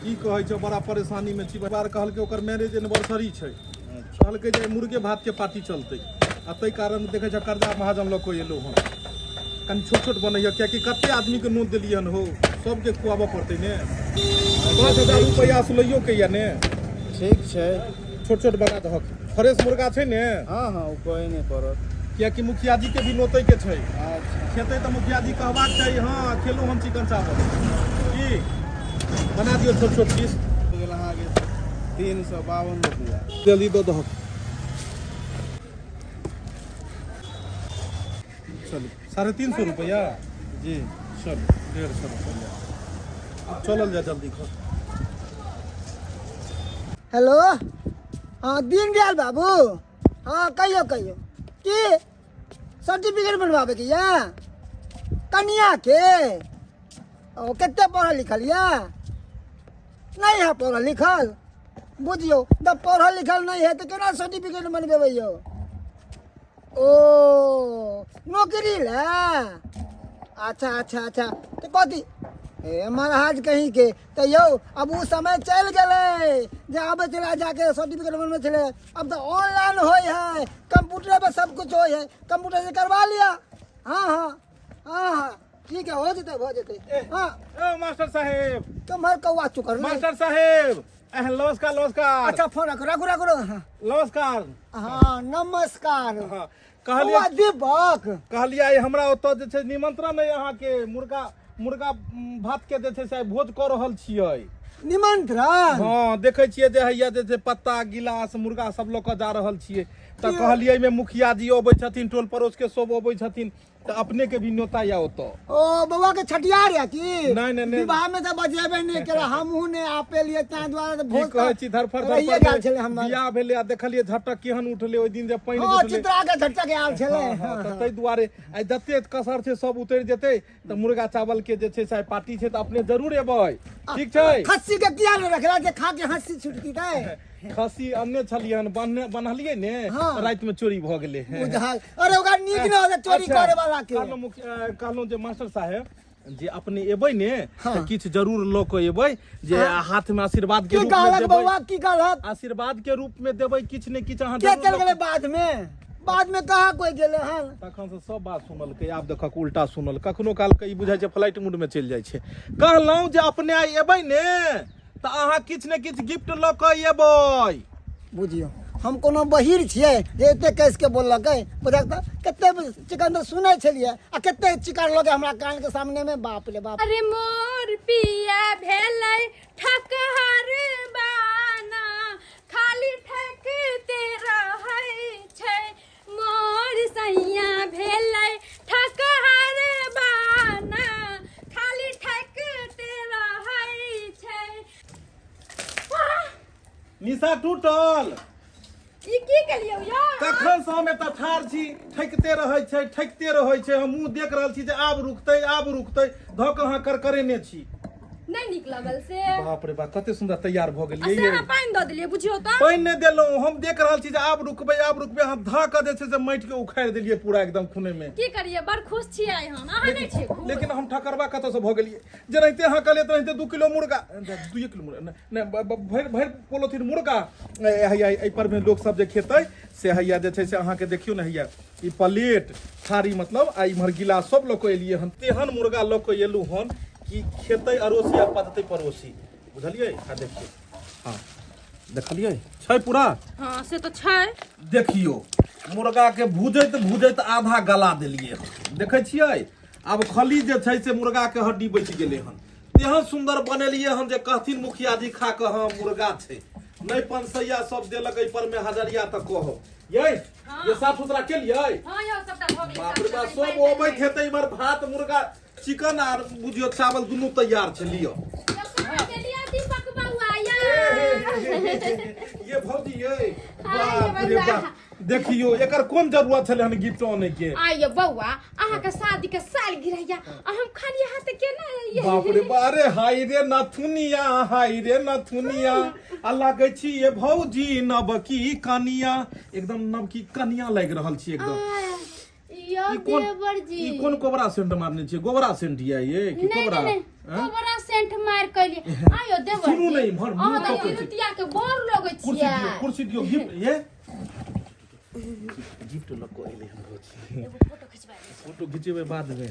A: की कहै छै, बड़ा परेशानी में छी। बार कहलकै ओकर मैरिज एनिवर्सरी छै, कहलकै जे मुर्गे भात के पार्टी चलतै, आ ताहि कारण देखै छ कर्जा महाजन लऽ कऽ एलहुँ हन। कनि छोट छोट बनैया, कियाकि कते आदमी के नोत देलियै हन हो, सबके खुआबऽ पड़तै ने। 5000 रुपैआ सुलैयो के यऽ ने।
H: ठीक छै।
A: छोट छोट बना दहक। फ्रेश मुर्गा छै ने?
H: हँ हँ, ओ कहै नहि पड़त।
A: कियाकि मुखिया जी के भी नोतै के छै।
H: अच्छा।
A: खेतै तऽ मुखिया जी कहबाक चाही, हँ खेलहुँ हम चिकन चावल। की बना दियौ छोट छोट पीस।
H: गेल अहाँके 352 रुपैआ।
A: जल्दी दऽ दहक। चलू, 350 रुपैआ।
H: जी।
A: चलू, 150 रुपैआ। आब चलल जाय जल्दी घर।
B: हेलो, हाँ दीनदयाल बाबू, हाँ कहियो कहियो, की सर्टिफिकेट बनवाबैके यऽ कनिया के? ओ कते पढ़ल लिखल यऽ? नहीं है पढ़ल लिखल। बुझियौ जब पढ़ल लिखल नहीं है तऽ केना सर्टिफिकेट बनबेबै यौ? ओ नौकरी लए? अच्छा अच्छा अच्छा, तऽ कथी हे महाराज कहीं के तऽ यौ, अब ओ समय चलि गेलै जे आबै छलै जाके सर्टिफिकेट बनबै छलै। अब तऽ ऑनलाइन होइ है, कंप्यूटर पर सब कुछ होइ है, कंप्यूटर से करवा लिया। हाँ हाँ हाँ हाँ, ठीक है, हो जेतै हो जेतै। हाँ।
A: ए मास्टर साहेब।
B: तुम्हार कौआ चुकर नहीं।
A: मास्टर साहेब, नमस्कार नमस्कार।
B: अच्छा, फोन रखो रखो रखो रखो। हाँ।
A: नमस्कार।
B: हाँ नमस्कार।
A: हाँ, कहलियै
B: कौआ दीपक।
A: कहलियै आइ हमरा ओतऽ जे छै निमंत्रण अइ अहाँके, मुर्गा मुर्गा भात के जे छै से आइ भोज कऽ रहल छियै।
B: निमंत्रण?
A: हँ, देखै छियै जे हैया जे छै पत्ता गिलास मुर्गा सब लऽ कऽ जा रहल छियै, तऽ कहलियै एहिमे मुखिया जी अबै छथिन, टोल पड़ोस के सब अबै छथिन, तऽ अपने के भी न्योता या ओतऽ।
B: ओ बौआ के छठियार या की?
A: नहीं, नहीं, नहीं।
B: विवाह में तऽ बजेबे नहीं केला, हमहूँ नहीं आपे लिए, ताहि दुआरे तऽ
A: की
B: भोज
A: कहै छी, धरफड़
B: रहिए
A: धरफड़
B: गेल छलै हमर।
A: बियाह भेलै आ देखलियै झटक केहन उठलै ओहि दिन जे पानि
B: हँ
A: उठलै।
B: चित्रा के झटक आयल छलै।
A: हँ, हँ, तऽ ताहि दुआरे आइ जते कसर छै सब उतरि जेतै, तऽ मुर्गा चावल के जे छै से आइ पार्टी छै, तऽ अपने जरूर एबै, ठीक छै?
B: खस्सी के किया नहीं रखला जे खा के हंसी छुटती तै?
A: खस्सी अनने छलियै हन, बन्हने बन्हलियै ने।
B: हाँ।
A: राति में चोरी भऽ गेलै।
B: बुझल, अरे ओकरा नीक न होते चोरी
A: अच्छा,
B: करे वाला के।
A: कहलहुँ कहलहुँ जे मास्टर साहेब जे अपने एबै ने,
B: हाँ।
A: तऽ किछु जरूर लऽ कऽ एबै जे हाथ में आशीर्वाद के
B: की
A: रूप में
B: कहलक
A: देबै।
B: बौआ, की कहलक?
A: आशीर्वाद के रूप में देबै किछु ने किछु अहाँ
B: के
A: जरूर
B: चल
A: लऽ
B: गेलै बाद में? बाद में कहाँ कोई गेलै हन?
A: तखन से सब बात सुनलकै, आब देखक उल्टा सुनल। कखनो काल के ई बुझाइ छै फ्लाइट मूड में चलि जाइ छै। कहलहुँ जे अपने आइ एबै ने तऽ अहाँ किछु ने किछु गिफ्ट लऽ कऽ एबै।
B: बुझियौ, हम कोनो बहिर छियै जे एते कस के बोललकै? बुझक तऽ कते चिकन तऽ सुनै छलियै आ कते चिकन लगे हमरा कान के सामने में, बाप रे बाप।
C: अरे मोर पिया भेलै ठकहर बाना, खाली ठकते रहै छै। मोर सैया भेलै ठकहर बाना, खाली ठकते रहै छै।
A: निशा टूटल।
C: ई की केलियौ यौ?
A: तखन से हम एतऽ ठाढ़ छी, ठकिते रहै छै, ठकिते रहै छै। हम मुँह देख रहल छी जे आब रुकतै आब रुकतै, धऽ कऽ अहाँ करकरेने छी।
C: नहि नीक लगल से।
A: बाप रे बाप, कते सुंदर तैयार भऽ
C: आ
A: गेलियै
C: से
A: ये।
C: अहाँ पानि दऽ देलियै बुझियौ तऽ।
A: पानि नहि देलहुँ हम, देख रहल छी जे आब रुकबै आब रुकबै, अहाँ धऽ कऽ जे छै से माटिके उखाड़ि देलियै पूरा एकदम खूने में।
C: की करियै, बड़ खुश छियै आइ हम, अहाँ नहि छियै खुश?
A: लेकिन हम ठकरबा कतऽसँ भऽ गेलियै? जेनाहिते अहाँ कहलियै तेनाहिते 2 किलो मुर्गा, 2 किलो मुर्गा नहि, नहि, भरि भरि पोलोथीन मुर्गा हैया एहि पर में लोक सब जे खेतै से हैया जे छै से अहाँके देखियौ ने, हैया ई प्लेट थारी मतलब आ इम्हर गिलास सब लऽ कऽ एलियै हन। तेहन मुर्गा लऽ कऽ एलहुँ हन कि खेतै अड़ोसी आ पचतै पड़ोसी, बुझलियै? आ देखियौ, हँ देखलियै छै पूरा।
C: हँ से तऽ छै।
A: देखियौ मुर्गा के भूजैत भूजैत आधा गला देलियै हन, देखै छियै? आब खली जे छै से मुर्गा के हड्डी बचि गेलै हन। तेहन सुन्दर बनेलियै हन जे कहथिन मुखिया जी खा कऽ हँ मुर्गा छै। नहि पंसैया सब देलक एहि पर में हजरिया तऽ कहब यै। ये साफ सुथरा केलियै?
C: हँ यौ, सबटा भऽ गेलै।
A: बाप रे बाप, सब अबैत हेतै इम्हर भात मुर्गा चिकन आर बुझियौ चावल दुनू तैयार छै, लिअ।
C: दीपक बौआ या
A: ये भौजी ये, बाप रे बाप, देखियो एकर कोन जरूरत छलै हन गिफ्ट आनै के?
E: आइए बौआ, अहाँके शादी के साल गिरैया आ हम खाली हाथ केना एलियै?
A: बाप रे बाप, अरे हाय रे नथुनिया, हाय रे नथुनिया, आ लागै छी ये भौजी नवकी कनिया, एकदम नवकी कनिया लागि रहल छी एकदम।
E: यौ
A: ई कोन
E: देवर जी,
A: ई कोन कोबरा सेंट मारने छियै? गोबरा सेंट या ये कि
E: नहीं
A: कोबरा?
E: नहीं नहीं,
A: आँय?
E: कोबरा सेंट मार कइली। आयो देवर
A: सुनू
E: जी,
A: ने इम्हर, मुँह
E: अहाँ तऽ
A: तकै छी।
E: तिरुतिया के बड़ लगै
A: कुर्सी
E: छियै।
A: दियौ, कुर्सी दियौ। गिफ्ट ये गिफ्ट लऽ कऽ एलै हन भौजी। फोटो घिचेबै बादमे।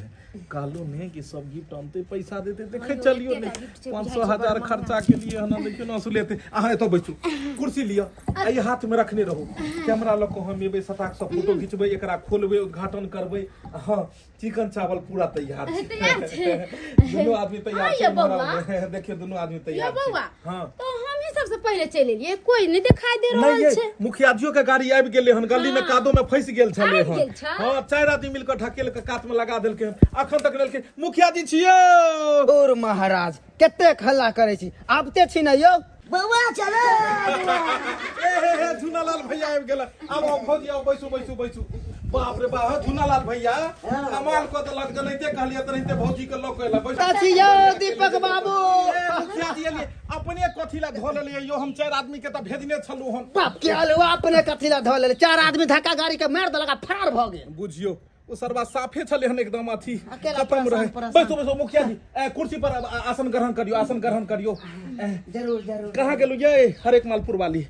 A: कहलहुँ ने कि सब गिफ्ट अनतै पैसा देतै, देखै चलियौ ने 500 1000 खर्चा के लिए हन। देखियौ ने असुल हेतै। अहाँ एतऽ बैसू, कुर्सी लिअ, एहि हाथमे रखने रहू कैमरा लऽ कऽ। हम एबै, सटाक सँ फोटो घिचबै, एकरा खोलबै, उद्घाटन करबै। हँ, चिकन चावल पूरा तैयार छै।
E: तैयार छै।
A: दुनू आदमी तैयार
E: हाँ
A: छै।
E: यौ
A: इम्हर
E: बौआ।
A: आउ ने। देखियौ दुनू आदमी
E: यौ
A: तैयार छै।
E: बौआ,
A: हँ
E: तो हम ही सबसे पहिले चलि एलियै, कोई नहीं दिखाई दे
A: नहीं
E: रहल
A: ये
E: छै।
A: मुखिया जियो के गाड़ी आबि गेलै हन, गली में कादो में फंसि गेल छलै
E: आबि
A: हन।
E: गेल छै?
A: हँ, 4 आदमी मिल कऽ ढकेल के कात में लगा देलकै हन, अखन तक लेलकै। मुखिया जी छियौ?
G: और महाराज कतेक हल्ला करै छी, आबते छी ने यौ।
B: बौआ चलो।
A: ए हे हे, झूनालाल भैया आबि गेल। आब आउ भौजी, आउ, बैसू बैसू बैसू। बाप रे बाप, झूनालाल भैया कमाल कऽ देलक, जनाहिते कहलियै तेनाहिते भौजी के लऽ कऽ एला। बैसू।
G: छी यौ दीपक बाबू।
A: ए मुखिया जी एलियै, अपने कथी ला धऽ लेलियै यौ? हम 4 आदमी के तऽ भेजने छलहुँ हन।
G: बाप के आलू, अपने कथी ला धऽ लेले? 4 आदमी धक्का गाड़ी के मारि देलक आ फरार भऽ गेल।
A: बुझियौ ओ सरबा साफे छलै हन एकदम अथी
G: अकेला
A: खत्म
G: परेशान,
A: रहे।
G: परेशान।
A: बैसू बैसू मुखिया जी, कुर्सी पर आसन ग्रहण करियौ, आसन ग्रहण करियौ।
G: जरूर जरूर।
A: कहाँ गेलु ये हरेक मालपुर वाली?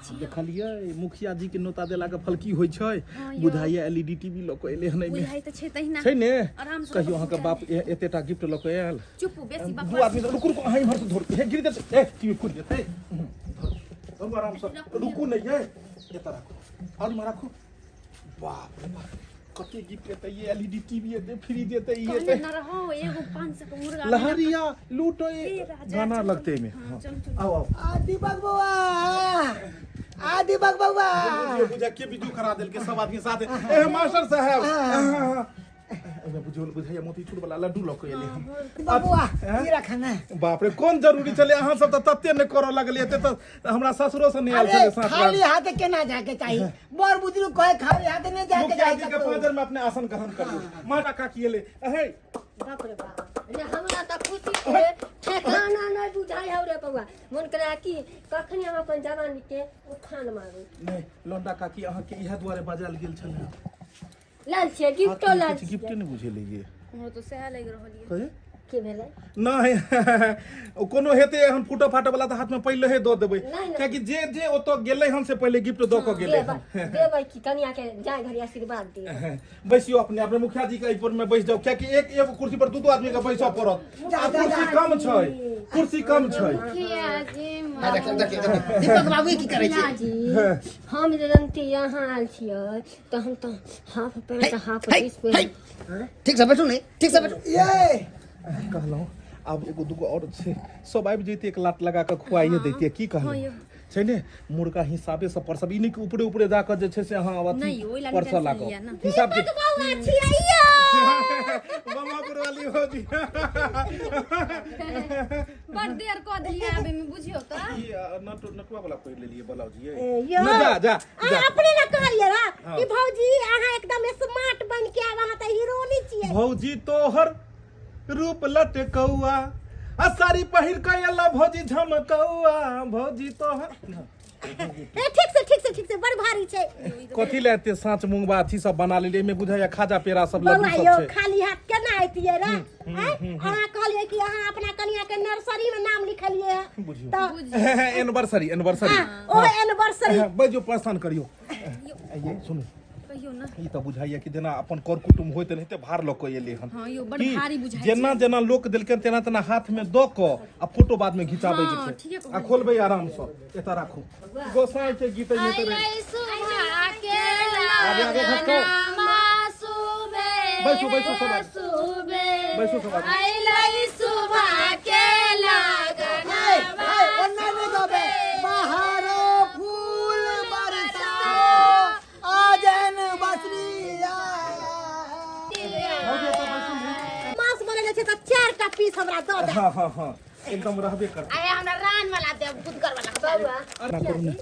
A: देखलियै मुखिया जी के नोता देला के फल की होइ छै? बुझाइया एलईडी टीवी लऽ कऽ एलै हन एहिमे।
C: बुझाइ तऽ छै तहिना।
A: छै ने?
C: आराम से।
A: कहियो अहाँके बाप एतेटा गिफ्ट लऽ कऽ आयल?
C: चुप, बेसी
A: दू
C: बकवास।
A: आदमी से- रुकू रुकू, अहाँ इम्हर से धरू, हे गिर जेतै, ए टीवी फूटि जेतै। धरू धरू आराम से, रुकू नहि ये, एतऽ राखू और इम्हर राखू। बाप रे बाप, कते गिफ्ट एतै ये, एलईडी टीवी एतै, फ्रिज एतै, ई
C: कहने
A: एतै।
C: न रहो एगो 500 के मुर्गा।
A: लहरिया लूटो ये
C: राजा,
A: गाना
C: चलू।
A: लगते में।
C: हाँ, चलू, चलू।
A: आओ आओ।
B: आ दीपक बौआ, आ दीपक बौआ।
A: बुझियो बुझा के वीडियो करा देलके सब आदमी साथ। ए मास्टर साहब, एहिमे बुझियो बुझाइया मोतीचूर वाला लड्डू लऽ कऽ एलै हम।
B: बबुआ ई रख ने।
A: बाप रे, कोन जरूरी छलै? अहाँ सब तऽ तते नहि करऽ लगलियै, एते तऽ हमरा ससुरो से नहि आयल
B: अरे
A: छलै साथ।
B: खाली हाथ केना जाके चाही? बड़ बुजुर्ग कहे खाली हाथ नहीं जाके
A: मुखिया
B: चाही
A: जी के
B: कतौ।
A: पाँजर में अपने आसन ग्रहण करियौ। माता काकी एलै अहे।
D: बाप रे बाप रे, हमरा तऽ खुशी के ठेकाना नहि बुझाइ हौ रे बौआ। मन करै कि कखनी हम अपन जवानी के उफान मारू।
A: नहि लौंडा काकी, अहाँके इएह दुआरे बजायल गेल छलै।
D: लाल छियै गिफ्टो लाल
A: किछु गिफ्टे
D: छियै।
A: नहि बुझेलै ये।
C: हमरो तऽ सएह लागि रहल यऽ।
A: कहे
D: की भेलै?
A: नहि ओ कोनो हेतै एहन फूटऽ फाटऽ वाला तऽ हाथमे पहिले दऽ देबै।
D: नहि, नहि।
A: कियाकि जे जे ओतऽ गेलै हन से पहिले गिफ्ट दऽ कऽ गेलै हन।
D: देबै देबै कि कनिया के जाय घड़ी आशीर्वाद दिअ।
A: बैसियो अपने अपने मुखिया जी के एहि पर में बैस जाउ, कियाकि एक एगो कुर्सी पर दू दू आदमी के बैसऽ पड़त आ कुर्सी कम छै, कुर्सी कम छै।
E: मुखिया जी।
G: हाँ, देखियौ देखियौ देखियौ दीपक बाबू ई की करै
D: मुखिया
G: छै?
D: जी, हम जे जनती यहाँ आयल छियै तऽ हम तऽ हाफ पैंट हाफ
G: हे,
D: ड्रेस
G: हे।
D: पहिर
G: ठीक से बैठू ने, ठीक से बैठू।
B: ये
A: कहलहुँ आब एगो दूगो आओर छै, सब आबि जैते, एक लात लगा कऽ खुआइए दैतियै। की कहलहुँ छै ने, मुर्गा हिसाबे से परसब, ई नहि कि ऊपरे ऊपरे जा कऽ जे छै से अहाँ अथी
C: नहि, ओहि ला
A: परसऽ
C: टेंशन
A: लागब।
C: लिअ ने।
A: हिसाब के
F: बौआ छियै यौ।
A: बमापुर वाली भौजी।
C: बड़ देर कऽ देलियै आबै मे, बुझियौ तऽ।
A: ई नटुआ वाला पहिर लेलियै ब्लाउज ये।
F: ए, यौ।
A: न जा जा
F: अहाँ
A: जा।
F: अपने ने कहलियै रह कि भौजी अहाँ एकदम स्मार्ट बन के आब, अहाँ तऽ हीरोनी छियै।
A: भौजी तोहर रूप लटकौआ आ साड़ी पहिर के अयला भौजी झमकौआ भौजी तोहर
F: ए ठीक से ठीक से ठीक से बड़ भारी छै
A: कथी ले एते साँच मूंगबा अथी सब बना लेलियै एहिमे बुझाइया खाजा पेड़ा सब लड्डू
F: बौआ
A: सब
F: यौ
A: छै
F: खाली हाथ केना ऐतियै रे आँय? अहाँ कहलियै कि अहाँ अपना कनिया के नर्सरी में नाम लिखलियै हँ
A: बुझियौ
F: तऽ
A: एनिवर्सरी एनिवर्सरी
F: हाँ, ओ एनिवर्सरी
A: बजो परेशान करियौ आइये सुनू
E: कहियो ना
A: ई तऽ बुझाइया कि जेना अपन कर कुटुम्ब होइत तेनाहिते भार लऽ कऽ एलै हन
E: हाँ यौ बड़
A: की?
E: भारी बुझाइ
A: जेना जेना लोक देलकै तेना तेना हाथ में दऽ कऽ आ फोटो बाद में घिचाबै के
E: हाँ,
A: छै
E: ठीके
A: आ खोलबै आराम से एतऽ राखू गोसाई के गीत ये तऽ
E: अइलै सुबह के
A: आगे, आगे खसकाओ।
E: लगनमा सुबे
A: बैसू, बैसू सब आदमी।
E: सुबे
A: बैसू सब आदमी।
E: अइलै सुबह के लगनमा
B: ओना नहि गबै बाहरो फूल बरसाओ आजन बसरिया
F: मांस बनेले छै तऽ चारि टा पीस हमरा दऽ दे
A: हाँ हाँ हाँ एकदम रहबे करतै
E: आइ हमरा रान वाला देब गुदगर वाला
D: बौआ
A: एना करू ने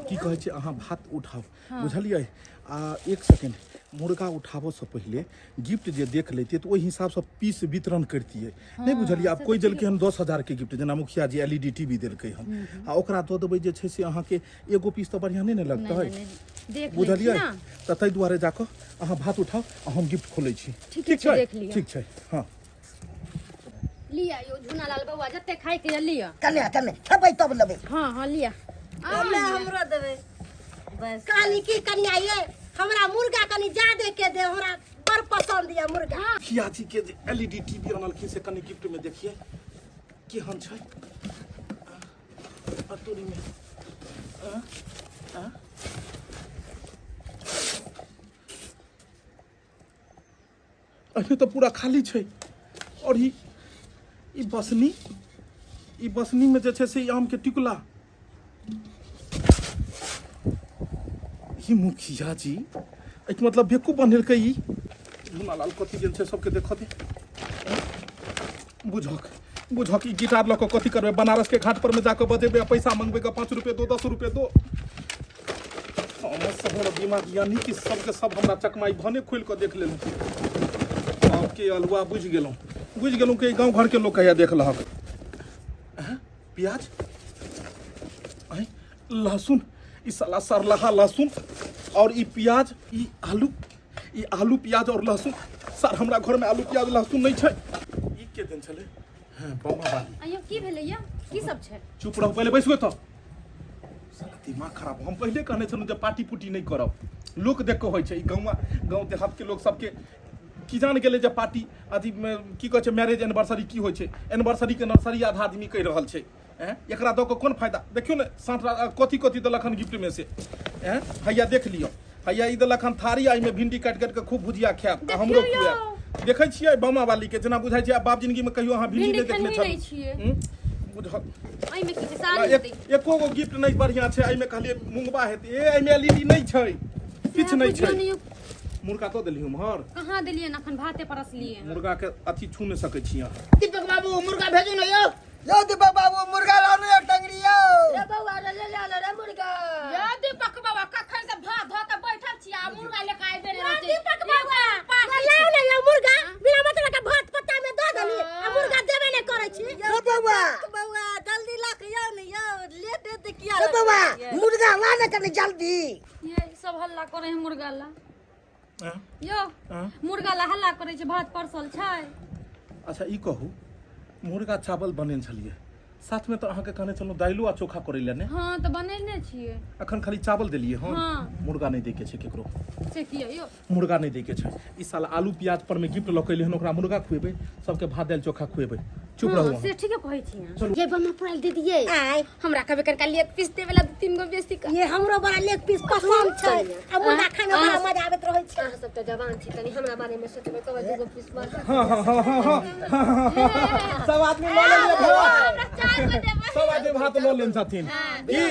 A: की कहै छै अहाँ भात उठाउ बुझलियै आ एक सेकेंड मुर्गा उठाबऽसँ पहिले गिफ्ट जे देख लैतियै तऽ ओहि हिसाबसँ पीस वितरण करितियै नहि बुझलियै आब कोइ देलकै हन 10,000के गिफ्ट जेना मुखिया जी L E D T V देलकै हन आ ओकरा दऽ देबै जे छै से अहाँके एगो पीस तऽ बढ़िआँ नहि ने लगतै
E: देख लै छी
A: बुझलियै
E: ना
A: तऽ ताहि दुआरे जाकऽ अहाँ भात उठाउ आ हम गिफ्ट खोलै छी
E: ठीके छै, देख लिअ।
A: ठीक छै हँ
C: लिअ यौ झुना लाल बौआ जते खाय के यऽ लिअ
B: कने कने खेबै तब लेबै
C: हाँ हाँ लिअ
D: हमरो देबै बस
F: कहली की कनिया ये हमरा मुर्गा कनी जादे के दे हमरा बड़ पसंद ये मुर्गा
A: मुखिया जी के जे L E D T V अनलखिन से कनि गिफ्ट में देखिए केहन छै आ तोरी में आ आ अभी तऽ पूरा खाली छै आओर ई ई बसनी ई बसनी में जे छै से ई आम के टिकुला ई मुखिया जी एहिके मतलब बेवकूफ बनेलकै ई मुन्नालाल कथी गेल छै सबके देखऽ दे बुझक बुझक ई गिटार लऽ कऽ कथी करबै बनारस के घाट पर में जाकऽ बजेबै आ पैसा मंगबै के 5 रुपये दो 10 रुपये दो हमर सब हमरा दिमाग यानी कि सबके सब हमरा चकमाई भने खोलि कऽ देख लेलहुँ सबके अलुआ बुझि गेलहुँ बुझि गेलहुँ कि गाँव घरके लोक कहिया देख लहक आँय, प्याज आँय, लहसुन ई साला सरलहा लहसुन और ई प्याज ई आलू ई आलू प्याज और लहसुन सर हमरा घरमे आलू प्याज लहसुन नहि छै ई के दिन छलै हँ बमा बाली
C: अइयो की भेलै यौ की सब छै
A: चुप रहू पहिले बैसू एतऽ साला दिमाग खराब हम पहिले कहने छलहुँ जे पार्टी पुटी नहि करब लोक देख कऽ होइ छै ई गाँव गाँव देहातके लोक सबके की जान गेलै जे पार्टी अथी मे, की कहै छै मैरेज एनिवर्सरी की होइ छै एनिवर्सरीके नर्सरी आधा आदमी कहि रहल छै एँ एकरा दऽ कऽ कोन फायदा देखियौ ने साँठ कथी कथी देलक हन गिफ्टमे से एँ हैया देख लिअ हैया ई देलक हन थारी आ एहिमे भिंडी काटि काटि कऽ खूब भुजिया खायब आ हमरो
C: देखियौ यौ।
A: खुआयब देखै छियै बामा वाली के जेना बुझाइ छै आब बाप जिंदगी में कहियो अहाँ भिंडी
C: भिंडी
A: नहि देखने
C: खेनही नहि
A: छलहुँ
C: छियै।
A: हूँ? बुझल
C: एहिमे की छै साड़ी हेतै
A: एको गो गिफ्ट नहि बढ़िआँ छै एहिमे कहलियै मुंगबा हेतै ए एहिमे एलईडी नहि छै किछु नहि
C: बुझियौ
A: छै
C: ने यौ,
A: मुर्गा दऽ देलियै उम्हर
C: कहाँ देलियै अखन भाते परसलियै हन।
A: मुर्गा के अथी छू नहि सकै छी अहाँ
G: दीपक बाबू मुर्गा भेजू ने यौ
B: यौ दीपक बाबू मुर्गा लाउ ने एक टंगरी यौ
D: रे बौआ रे ले ले रे मुर्गा
E: यौ दीपक बाबा कखन से भात धो के बैठल छी आ मुर्गा लेके आबि गेल रहै छै।
F: दीपक बाबा लाउ ने यौ मुर्गा बिना मतलब के भात पत्ता में दऽ देली आ मुर्गा देबे नहि करै छी
B: यौ बौआ
F: बौआ जल्दी लऽ के यौ ने यौ लेट हेतै किया
B: यौ बौआ मुर्गा ला ने कनी जल्दी
C: ये सब हल्ला करे है मुर्गा ला
A: आँ?
C: यो
A: आँ?
C: मुर्गा ला हल्ला करे छै भात परसल छै
A: अच्छा ई कहू मुर्गा चावल बनेने छलियै साथमे तऽ अहाँके कहने छलहुँ दालिओ आ चोखा करै लए ने
C: हाँ तऽ बनेने छियै
A: अखन खाली चावल देलियै हन
C: हाँ।
A: मुर्गा नहि दैके छै केकरो
C: से किया यौ
A: मुर्गा नहि दैके छै ई साल आलू प्याज पर मे गिफ्ट लऽ के एलै हन ओकरा मुर्गा खुएबै सबके भात दालि चोखा खुएबै चुप रहू
C: हाँ,
A: अहाँ
C: से ठीके कहै छी अहाँ
E: ये बमा पुराल दीदी ये
F: आय
E: हमरा कभी कनका लेग पीस देवे ला दू तीन गो बेसी का
F: ये हमरो बड़ा लेग पीस पसंद छै आ मुर्गा खाय में बड़ा मजा आबैत रहै छै
D: अहाँ सब तऽ जवान छी कनी हमरा बारे में सोचबै कब दूगो पीस मार
A: हाँ हाँ हाँ हाँ हाँ हाँ, हाँ, सब आदमी लऽ लेलियै भात
E: चार गो देबै
A: सब आदमी भात लऽ लेने छथिन की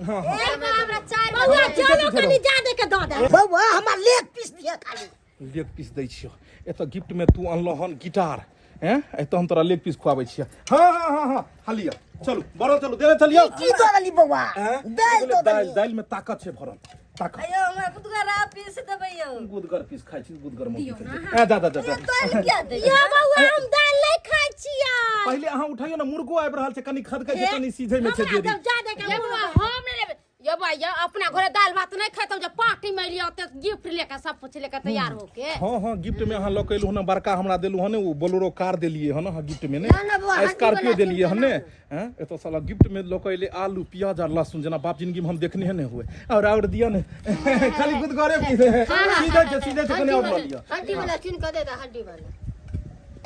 A: हाँ हाँ
E: हमरा चार गो
F: बौआ चलो कनी जादे के दऽ दे
B: बौआ हमरा लेग पीस दिअ खाली
A: लेग पीस दै छियौ एतऽ गिफ्ट में तू अनलह हन गिटार हैं एतऽ हम तोरा लेग पीस खुआबै छियै हाँ हाँ हाँ हाँ हालिया चलू बड़ो चलू देने चलियौ
B: की दऽ देली बौआ
A: हैं?
B: दालि दऽ
A: दालि
B: देली
A: दालि में ताकत छै भरल ताक
D: अयो हमरा गुदगरा पीस देबै यौ
A: गुदगर पीस खाइ छी गुदगर मोती ए जा जा जा जा।
D: दालि किया दै
F: यौ बौआ हम दालि नहि खाइ छियै
A: पहिले अहाँ उठाइयो ने मुर्गो आबि रहल छै कनि खदकै छै कनि सीधे में छै
F: हमरा
A: देरी
F: जब जादे के
E: ये बौआ हम नहि लेबै ये बौआ ये अपना घरे दालि भात नहि खेतौ जे पार्टी में एलियै ओते गिफ्ट लेके सब कुछ लेके तैयार होके
A: हाँ हाँ गिफ्ट में अहाँ लऽ के एलहुँ हन बड़का हमरा देलहुँ हन ओ बोलेरो कार देलियै हन अहाँ गिफ्ट में ने
D: ना, ना, बौआ, हड्डी
A: स्कॉर्पियो
D: वाला
A: देलियै हन ने हैं एतऽ साला गिफ्ट में लऽ के एलै आलू प्याज और लहसुन जेना बाप जिंदगी में हम देखने नहि हुए और दिअ ने खाली गुदगरे सीधे छै सीधे छै कने और लऽ लिअ
D: हड्डी वाला चुन कऽ दे दे हड्डी वाला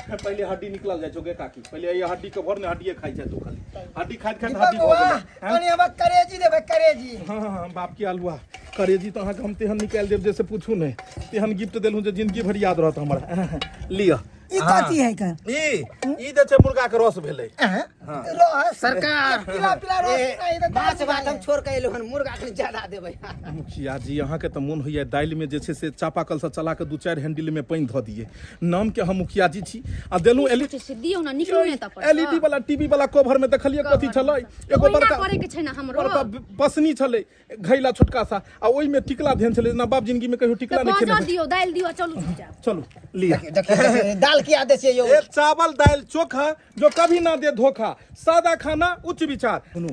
A: पहिले हड्डी निकलल जाइ छौ गे काकी पहिले ई हड्डी के भर ने हड्डिए खाइ छै तू खाली हड्डी खाइत खाइत हड्डी भऽ गेलै हैं?
B: कनि हमरा करेजी देबै करेजी
A: हाँ हाँ हाँ बाप के आलुआ करेजी तऽ अहाँके हम तेहन निकालि देब जे से पूछू नहि तेहन गिफ्ट देलहुँ जे जिंदगी भरि याद रहत हमरा लिअ
B: ई कथी है का
A: ई ई जे छै मुर्गा के रस भेलै
B: रस
G: सरकार
B: पीला पीला रस
G: ए,
B: नहीं तऽ
G: माछ भात हम छोड़ के एलहुँ हन मुर्गा कनि ज्यादा देबै
A: मुखिया जी अहाँके तऽ मोन होइए दालिमे जे छै से चापाकलसँ चला कऽ दू चारि हैंडिलमे पानि धऽ दियै नामके हम मुखिया जी छी आ देलहुँ एल
C: से दियौ ना निकलू ने तब
A: एल ई डी वाला टीवी वाला कवर में देखलियै कथी छलै एगो
C: ओहिना
A: बड़का
C: करे के छै ना हमरो
A: बड़का पसनी छलै घैला छोटका सा आ ओहिमे टिकला धेन छलै जेना बाप जिंदगी में कहियो टिकला
C: तऽ
A: नहि खेने
C: बजऽ दियौ दालि दियौ चलू चुपचाप
A: चलू लिअ
G: देखियौ देखियौ, दाल किया दै छियै यौ
A: एक चावल दाल चोखा जो कभी ना दे धोखा सादा खाना उच्च विचार सुनू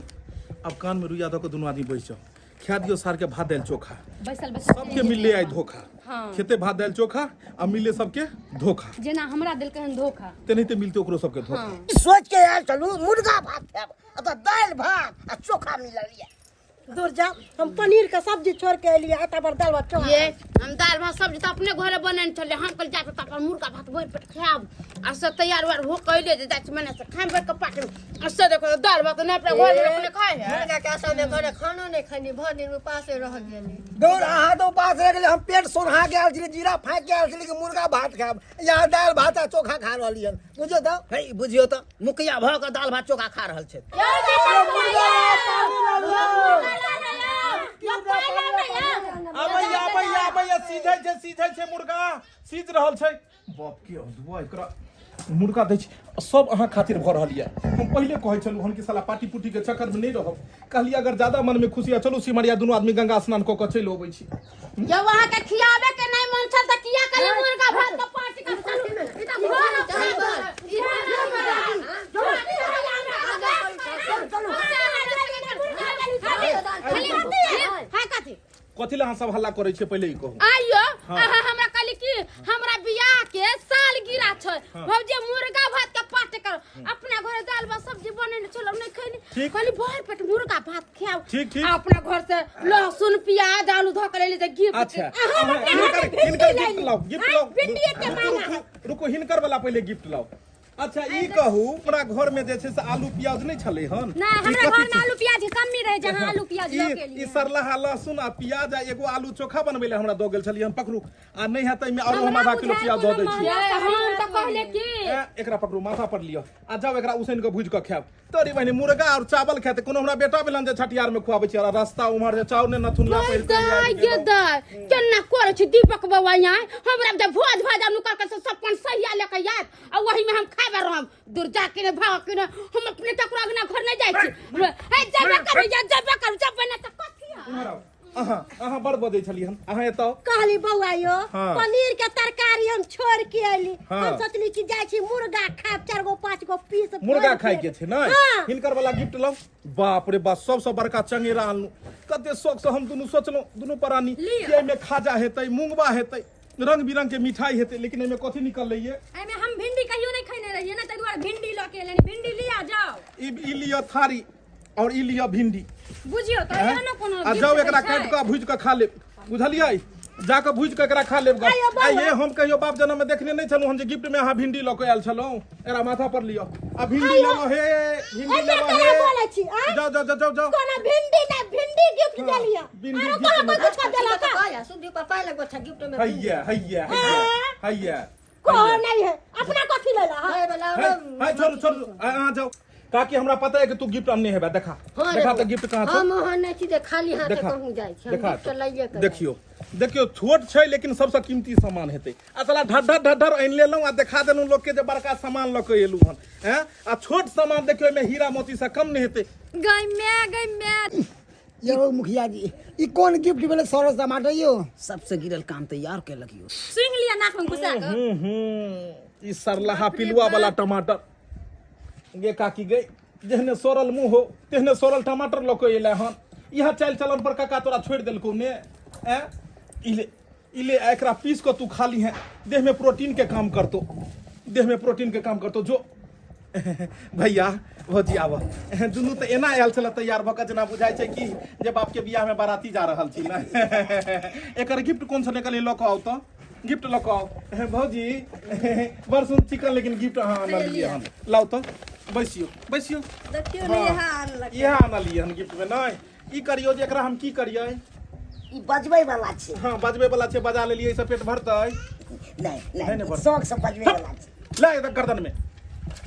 A: अब कान में रुइया दऽ कऽ दुनू आदमी बैस जाओ खा दियौ सार के भात दालि चोखा
C: बैसल बैसल
A: सबके मिलले आइ धोखा
C: हाँ।
A: खेते भात दालि चोखा आ मिलले सबके धोखा
C: जेना हमरा देलकै हन धोखा
A: तेनाहिते मिलते ओकरो सबके धोखा
B: सोच के आयल चलू मुर्गा भात खायब आ तऽ दालि भात आ चोखा मिलल यऽ
F: दूर जा हम पनीर के सब्जी छोड़ के एलियै आता पर दाल भात चोखा
E: ये हम दाल भात सब्जी तऽ अपने घरे बनेने छलियै हम कहलियै जाके तऽ अपन मुर्गा भात भरि पेट खायब आ से तैयार उयार हो के अइले जे जाइ छी मने से खायब बैठ के पार्टी में आ से देखो दाल भात नहि अपना घर में लोक नहि खाइ है
D: मुर्गा के आशा में घरे खानो नहि खैनी भरि दिन उपासे रह गेली
B: दौड़ अहाँ तऽ उपास रहि गेलै हम पेट सोन्हा के आयल छलियै जीरा फाँकि के आयल छलियै कि मुर्गा भात खायब यहाँ दालि भात आ चोखा खा रहलियै हन बुझियौ तऽ
G: हे बुझियौ तऽ मुखिया भऽ कऽ दालि भात चोखा खा रहल छै
A: आबैया आबैया आबैया सीझै छै सीझै छै मुर्गा सीझ रहल छै बाप के अदुआ एकरा मुर्गा दै छै सब अहाँ खातिर भऽ रहल यऽ हम पहिले कहै छलहुँ हन कि साला पार्टी पुटी के चक्कर में नहि रहब कहलियै अगर ज्यादा मन में खुशी है चलू सिमरिया दुनू आदमी गंगा स्नान कऽ कऽ चलि अबै छी
E: जब अहाँ के खियाबे के नहीं मन छल त किया कहले मुर्गा भात के पार्टी कर चलू ई त घर ई हां कथी
A: कथी लए अहाँ सब हल्ला करै छियै पहिले ई कहू
E: आइयो अहाँ हमरा कहली कि हमरा बियाह के साल गिरा छै भौजी मुर्गा भात के पार्टी कर अपना घर दाल भात सब्जी बनेने छलहुँ नहि खैली
A: ठीक।
E: कहली भरि पेट मुर्गा भात खायब
A: ठीक, ठीक।
E: आ अपना घर से लहसुन प्याज आलू धऽ के लेली तऽ गिफ्ट
A: अच्छा
E: अहाँ
A: अहाँ
E: अपना
A: हिनकर
E: हाथे भिंडी
A: हिनकर
E: लैली।
A: गिफ्ट लाउ गिफ्ट
E: आँय,
A: लाउ
E: भिंडी एते
A: रुकू,
E: महंगा
A: रुकू, रुकू हिनकर वाला पहिले गिफ्ट लाउ अच्छा ई कहू हमरा घर में जे छै से आलू प्याज नहि छलै हन
C: नहि
A: ई
C: हमरा
A: कथी
C: घर में आलू प्याज के कमी रहे जहाँ आलू प्याज लऽ के
A: ई ई
C: एलियै
A: सरलाहा लहसुन आ प्याज आ एगो आलू चोखा बनबै लए हमरा दऽ गेल छलियै हम पकड़ू आ नहि हैत एहिमे आरो हम आधा किलो प्याज दऽ दै छी
E: ये, हम तऽ कहले कि
A: ए, एकरा पकड़ू माथा पर लिअ आ जाओ एकरा उसैन कऽ भूजि कऽ खायब तोरी बहिनी मुर्गा और चावल खाते कोनो हमरा बेटा भेलन जे छठियार में खुआबै छी और रास्ता उम्हर जे चाउर ने नथुनिया पहिर के
E: दाय
A: आबि
E: गे
A: गेलहुँ।
E: दाय केना करै छी दीपक बौआ यहाँ हमरा जे भोज भात नुकर के सब अपन सहिया लेके आयत आ वही में हम खाबे रहम दूर जा के ने भाग के ने हम अपने ककरो अंगना घर नहीं जाइ छी ए जेबे करू या जेबे करू जेबे ना त कथी है?
A: इम्हर आउ। अहाँ अहाँ बड़ बजै छलियै हन अहाँ एतऽ आउ।
F: कहली बौआ यो
A: हाँ।
F: पनीर के तरकारी हम छोड़ के अली
A: हाँ।
F: हम सोचली कि जाइ छी मुर्गा खाब चार गो पांच गो पीस
A: मुर्गा
F: भरि
A: खाय के छै ने
F: हाँ।
A: हिनकर वाला गिफ्ट लाउ बाप रे बाप सबसँ बड़का चंगेरा आनलहुँ कते शौक से हम दुनू सोचलहुँ दुनू प्राणी कि एहिमे खाजा हेतै मूंगबा हेतै रंग बिरंग के मिठाई हेतै लेकिन एहिमे कथी निकललै ये
C: एहिमे हम भिंडी कहियो नहि खैने रहियै ने ताहि दुआरे भिंडी लऽ के एलियै भिंडी लिया जाओ
A: ई ई लिअ थारी और ई लिअ भिंडी
C: बुझियौ तऽ एहन ने कोनो
A: आ
C: gift
A: जाओ एकरा
C: होइ छै।
A: काटि कऽ भूजि कऽ खा लेब बुझलियै जा कऽ भूजि कऽ एकरा खा लेब गऽ।
F: आइयो
A: आ ये हम कहियो बाप जनम में देखने नहि छलहुँ हम जे गिफ्ट में अहाँ भिंडी लऽ कऽ आयल छलहुँ एकरा माथा पर लिअ आ भिंडी लेबऽ हे भिंडी
F: एते
A: लेबऽ
F: केना
A: हे
F: बोलै छी आँय?
A: जाओ जाओ जाओ जाओ जाओ
F: कोनो भिंडी ना भिंडी गिफ्ट देलियै
A: भिंडी
F: आरो
A: gift
F: कहाँ
A: में-
F: कोई कुछ देलक
D: पाया सुधी पापा लगो था गिफ्ट में
A: हैया हैया हैया हैया
F: कोहो नहीं है अपना कथी लेला हाँ?
D: खाए वाला
A: है है छोड़ू छोड़ू अहाँ जाओ काकी हमरा पता है कि तू गिफ्ट अनने हेबे देखा
D: हाँ रे
A: देखा
D: बौआ।
A: तऽ गिफ्ट कहाँ छौ
D: हम ओहन नहि छी जे खाली हाथे
A: देखा
D: कहूँ जाइ छी हम
A: देखा
D: गिफ्ट लैये के
A: देखियो देखियो छोट छै लेकिन सबसँ कीमती सामान हेतै आ साला ढढर ढढर आनि लेलहुँ आ देखा देलहुँ लोकके जे बड़का सामान लऽ कऽ एलहुँ हन हैं आ छोट सामान देखियो एहिमे हीरा मोती से कम नहि हेतै
C: गै my गै my
B: यौ मुखिया जी, ई कोन गिफ्ट भेलै सरस टमाटर यौ?
G: सबसे गिरल काम तैयार केलक यौ।
C: सुनि लिअ नाक में घुसा कऽ।
A: हूं हूं, ई सरलहा पिलुआ वाला टमाटर गे काकी गे, जेहने सड़ल मुँह हो तेहने सड़ल टमाटर लऽ कऽ एलै हन। इएह चालि चलन पर काका तोरा छोड़ि देलकौ ने? ऐं, ई ले, ई ले, आ एकरा पीस कऽ तू खा लीहें, देह में प्रोटीन के काम करतो, देह में प्रोटीन के काम करतो। जो भैया भौजी आब। दुनू तऽ एना आयल छलै तैयार भऽ कऽ जेना बुझाइ छै कि जे बापके बियाहमे बाराती जा रहल छी ने। एकर गिफ्ट कोन छलै? कहलियै लऽ कऽ आउ तऽ गिफ्ट लऽ कऽ आउ। भौजी बड़ सुन चिकन, लेकिन गिफ्ट अहाँ आनलियै हन। लाउ तऽ, बैसियौ बैसियौ।
F: देखियौ ने, इएह आनलक।
A: इएह आनलियै हन गिफ्टमे। नहि, ई करियौ जे एकरा हम की करियै?
I: ई बजबै वाला छै।
A: हँ, बजबै वाला छै, बजा लेलियै, एहिसँ पेट भरतै?
I: नहि।
A: नहि।
I: नहि।
A: नहि भरतै।
I: शौक से बजबै वाला छै।
A: ले एकर गर्दन में,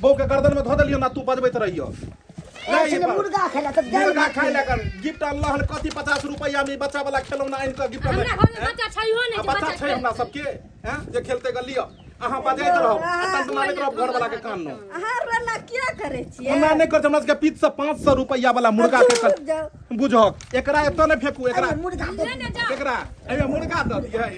A: बहू के गर्दन में धो देलियौ ना, तू बजबैत रहियो। ले
I: आयल
A: ई
I: छलै
A: पर।
I: मुर्गा खाय लए तऽ दालि
A: मुर्गा
I: भात
A: खाय लए कर गिफ्ट अनला हन कथी 50 रुपैया में ई बच्चा वाला खेलौना आनि कऽ गिफ्ट
C: हमरा घर में बच्चा छैहो नहि
A: आ
C: जे
A: बच्चा छै
C: खेलतै।
A: हमरा सबके हैं जे खेलते गल लिअ, अहाँ बजैत रहब आ टनटनाबैत रहब घर वाला के कान नो।
F: अहाँ रोना किया करै छियै?
A: ओना नहि कर, हमरा सबके पीत से 500 रुपैया वाला मुर्गा के
F: चुप जाउ।
A: बुझहक, एकरा एतऽ नहि फेकू एकरा।
I: अरे मुर्गा दे।
C: ले ने जाउ।
A: एकरा एहिमे मुर्गा दऽ दियै,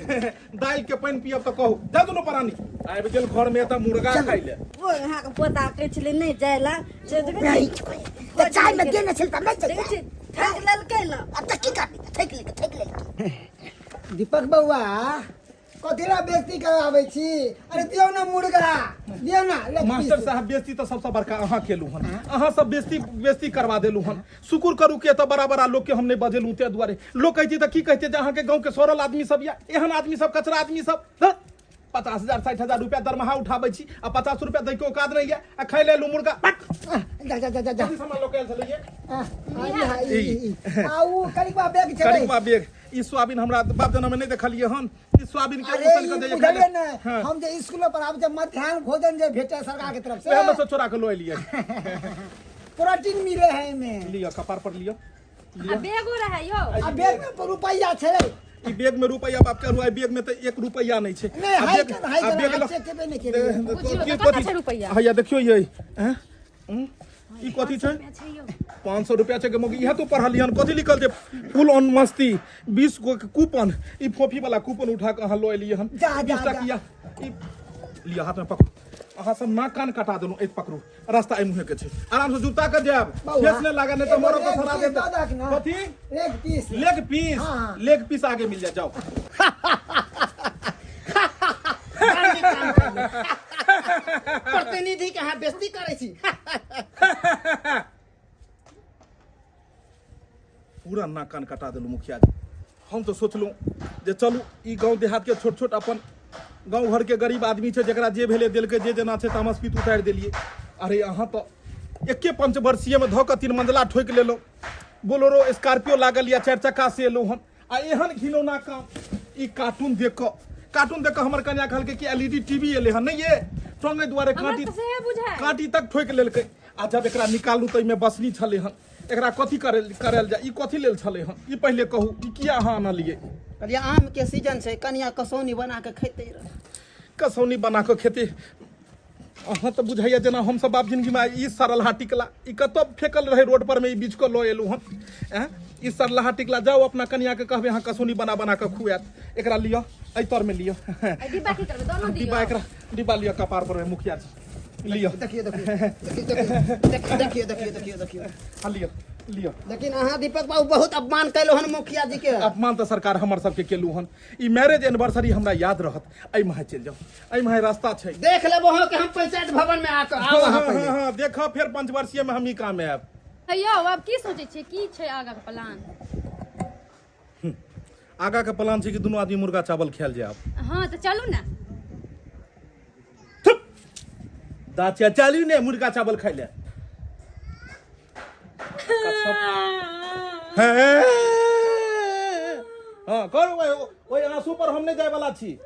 A: दालि के पानि पियब तऽ कहू। जा दुनू प्राणी आबि गेल घर में तऽ मुर्गा खाइ ले।
F: ओ अहाँके पोता कहै छलै नहि जाय लए से देखै
I: नहि
F: छियै,
I: तऽ चाय में देने छल तऽ नहि
F: देखै
I: चलतै।
F: छियै, ठकि लेलकै ने।
I: अब तऽ की करबै, तऽ ठकि लेलकै, ठकि लेलकै।
B: दीपक बौआ, कथी ला बेइज्जती कराबै छी? अरे दियौ ने मुर्गा, दियौ ने लेग
A: मास्टर
B: पीस।
A: साहब, बेइज्जती तऽ सबसँ बड़का अहाँ केलहुँ हन, अहाँ सब बेइज्जती बेइज्जती करवा देलहुँ हन। शुक्र करू कि एतऽ बड़ा बड़ा लोकके हम नहि बजेलहुँ, ताहि दुआरे लोक कहैत तऽ की कहते जे अहाँके गाँवके सड़ल आदमी सब यऽ, एहन आदमी सब, कचरा आदमी सब। धत्, 50,000 60,000 रुपया दरमाहा उठाबै छी आ 50 रुपया दैके औकात नहि यऽ आ खाइ ले एलहुँ मुर्गा। भट!
B: आह, जा जा जा जा जा।
A: कथी सामान लऽ कऽ आयल छलैये?
B: आह, आ, ई, हा, ई, ई, ई। आ उ करिकबा बैग छलै।
A: करिकबा बैग, ई सोयाबीन हमरा बाप जनम में नहि देखलियै हन, ई सोयाबीन के
B: अरे
A: उसन
B: ई
A: के दैये
B: बुझलियै ने?
A: हाँ।
B: हम जे स्कूल पर आबै छै मध्याह्न भोजन जे भेटै सरकार के तरफ से,
A: वएह में से चोरा के लऽ एलियै।
B: प्रोटीन मिले है एमे।
A: लिअ, कपार पर लिअ।
C: आ बैगो रहै यौ।
B: आ बैग में रुपैया छलै।
A: ई बैग में रुपैया बाप के अरुआ, बैग में तऽ 1 रुपैया नहि छै।
B: नहि,
A: आ
B: हाइ
A: बैग
B: केना, हाइ
A: आ
B: केना,
A: बैग
B: हाइ
A: लऽ
B: चेक केबे नहि केलियै।
C: बुझियौ
A: की
C: तऽ
A: कथी
C: कतऽ छै रुपैआ?
A: हैया देखियौ यै, हैं? ई कथी छै? 500 रुपया छै। मौगी, इएह तो पढ़लियै हन। कथी लिखल छै? फुल ऑन मस्ती 20 गो के कूपन। ई फोफी वाला कूपन उठा कऽ अहाँ लऽ एलियै हन।
B: जा, जा,
A: 20
B: जा।
A: टकिया ई लिअ, हाथ में पकड़ू। अहाँ सब नाक कान कटा देलहुँ। एहि पकड़ू, रास्ता एहि मुँहे के छै, आराम से जूता के जायब,
B: बौआ,
A: ठेस नहि लागत, नहि तऽ
B: एगो
A: मरब तऽ
B: लेग
A: सड़ा
B: पीस
A: देत।
B: दऽ दहक ने।
A: कथी?
B: Leg piece.
A: Leg piece?
B: हाँ, हाँ।
A: लेग पीस आगे मिल जाए, जाओ।
G: प्रतिनिधि के अहाँ बेइज्जती करै छी।
A: पूरा नाक कान कटा देलहुँ मुखिया जी। हम तऽ सोचलहुँ जे चलू ई गाँव देहातके छोट छोट अपन गाँव घरके गरीब आदमी छै, जकरा जे भेलै देलकै, जे जेना छै तामस पीत उतारि देलियै। अरे अहाँ तऽ एके पंचवर्षीयमे धऽ कऽ 3 मंजिला ठोकि लेलहुँ, बोलेरो स्कॉर्पियो लागल या 4 चक्का से एलहुँ हन आ एहन घिनौना काम। ई कार्टून देख कऽ, कार्टून देख कऽ हमर कन्या कहलकै कि एल ई डी टीवी एलै हन, नहि ये टंगे दुआरे
C: हमरा
A: काँटी
C: तऽ सएह बुझाइ।
A: काँटी तक ठोकि लेलकै। आ जब एकरा निकालू तऽ एहिमे बसनी छलै हन। एकरा कथी करे करल जाय? ई कथी लेल छलै हन? ई पहिले कहू, ई किया अहाँ आनलियै?
G: कहलियै आम के सीजन छै, कनिया कसौनी बना के खेतै रह।
A: कसौनी बना कऽ खेतै? अहाँ तऽ बुझाइया जेना हमसब बाप जिंदगीमे ई सरलहा टिकला ई कतऽ फेकल रहै रोड पर में, ई बीच कऽ लऽ एलहुँ हन। एँ, ई सरलहा टिकला, जाउ अपना कनियाके कहबै अहाँ कसौनी बना बना कऽ खुआएत। एकरा लिअ, एहि तरमे लिअ।
C: आ डिब्बा की करबै? दोनो दियौ।
A: डिब्बा, एकरा डिब्बा लिअ कपार पर में मुखिया जी, लिअ।
G: देखियौ देखियौ देखियौ देखियौ देखियौ देखियौ देखियौ।
A: हाँ, लिअ लिअ।
G: लेकिन अहाँ दीपक बाबू बहुत अपमान केलहुँ हन मुखिया जी के।
A: अपमान तऽ सरकार हमर सबके केलहुँ हन। ई मैरिज एनिवर्सरी हमरा याद रहत। एहि माहे चलि जाउ, एहि माहे रास्ता छै।
G: देख लेबो अहाँ के हम पंचायत भवन में आके आउ अहाँ
A: हाँ,
G: पहिले।
A: हाँ, हाँ, देखऽ फेर पंचवर्षीय में हम ही काम आयब।
C: यौ, आब की सोचै छियै, की छै आगाके प्लान?
A: आगा के प्लान छै कि दुनू आदमी मुर्गा चावल खायल जायब।
C: हँ तऽ चलू ने।
A: दाचा, चलू ने मुर्गा चावल खाइ ले। हाँ करू, ओहि आंसू पर हम नहि जाय वाला छी।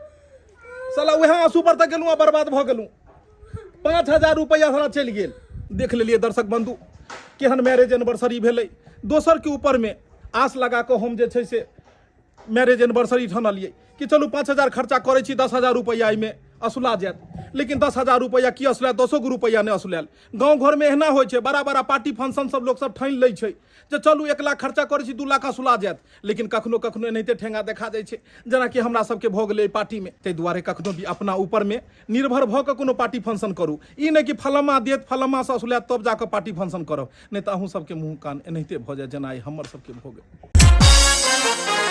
A: साला वएह आंसू पर तऽ गेलहुँ आ बर्बाद भऽ गेलहुँ। 5000 रुपैआ साला चलि गेल। देख लेलियै दर्शक बंधु, केहन मैरिज एनिवर्सरी भेलै। दोसरके ऊपरमे आस लगा कऽ हम जे छै से मैरिज एनिवर्सरी ठानलियै कि चलू 5000 खर्चा करै छी, 10,000 रुपैआ एहिमे असुला जायत। लेकिन 10,000 रुपैआ की असुलायत, 10 गो रुपैआ नहि असुलायल। गाँव घरमे एहना होइ छै, बड़ा बड़ा पार्टी फंक्शन सब लोक सब ठानि लै छै जे चलू 1 लाख खर्चा करै छी 2 लाख असुला जायत। लेकिन कखनो कखनो एनाहिते ठेंगा देखा जाइ छै, जेनाकि हमरा सबके भऽ गेलै एहि पार्टीमे। ताहि दुआरे कखनो भी अपना ऊपरमे निर्भर भऽ कऽ कोनो पार्टी फंक्शन करू, ई नहि कि फलामा देत फलामासँ असुलायत तब जाकऽ पार्टी फंक्शन करब, नहि तऽ अहूँ सबके मुँह कान एनाहिते भऽ जायत जेना आइ हमर सबके भऽ गेल।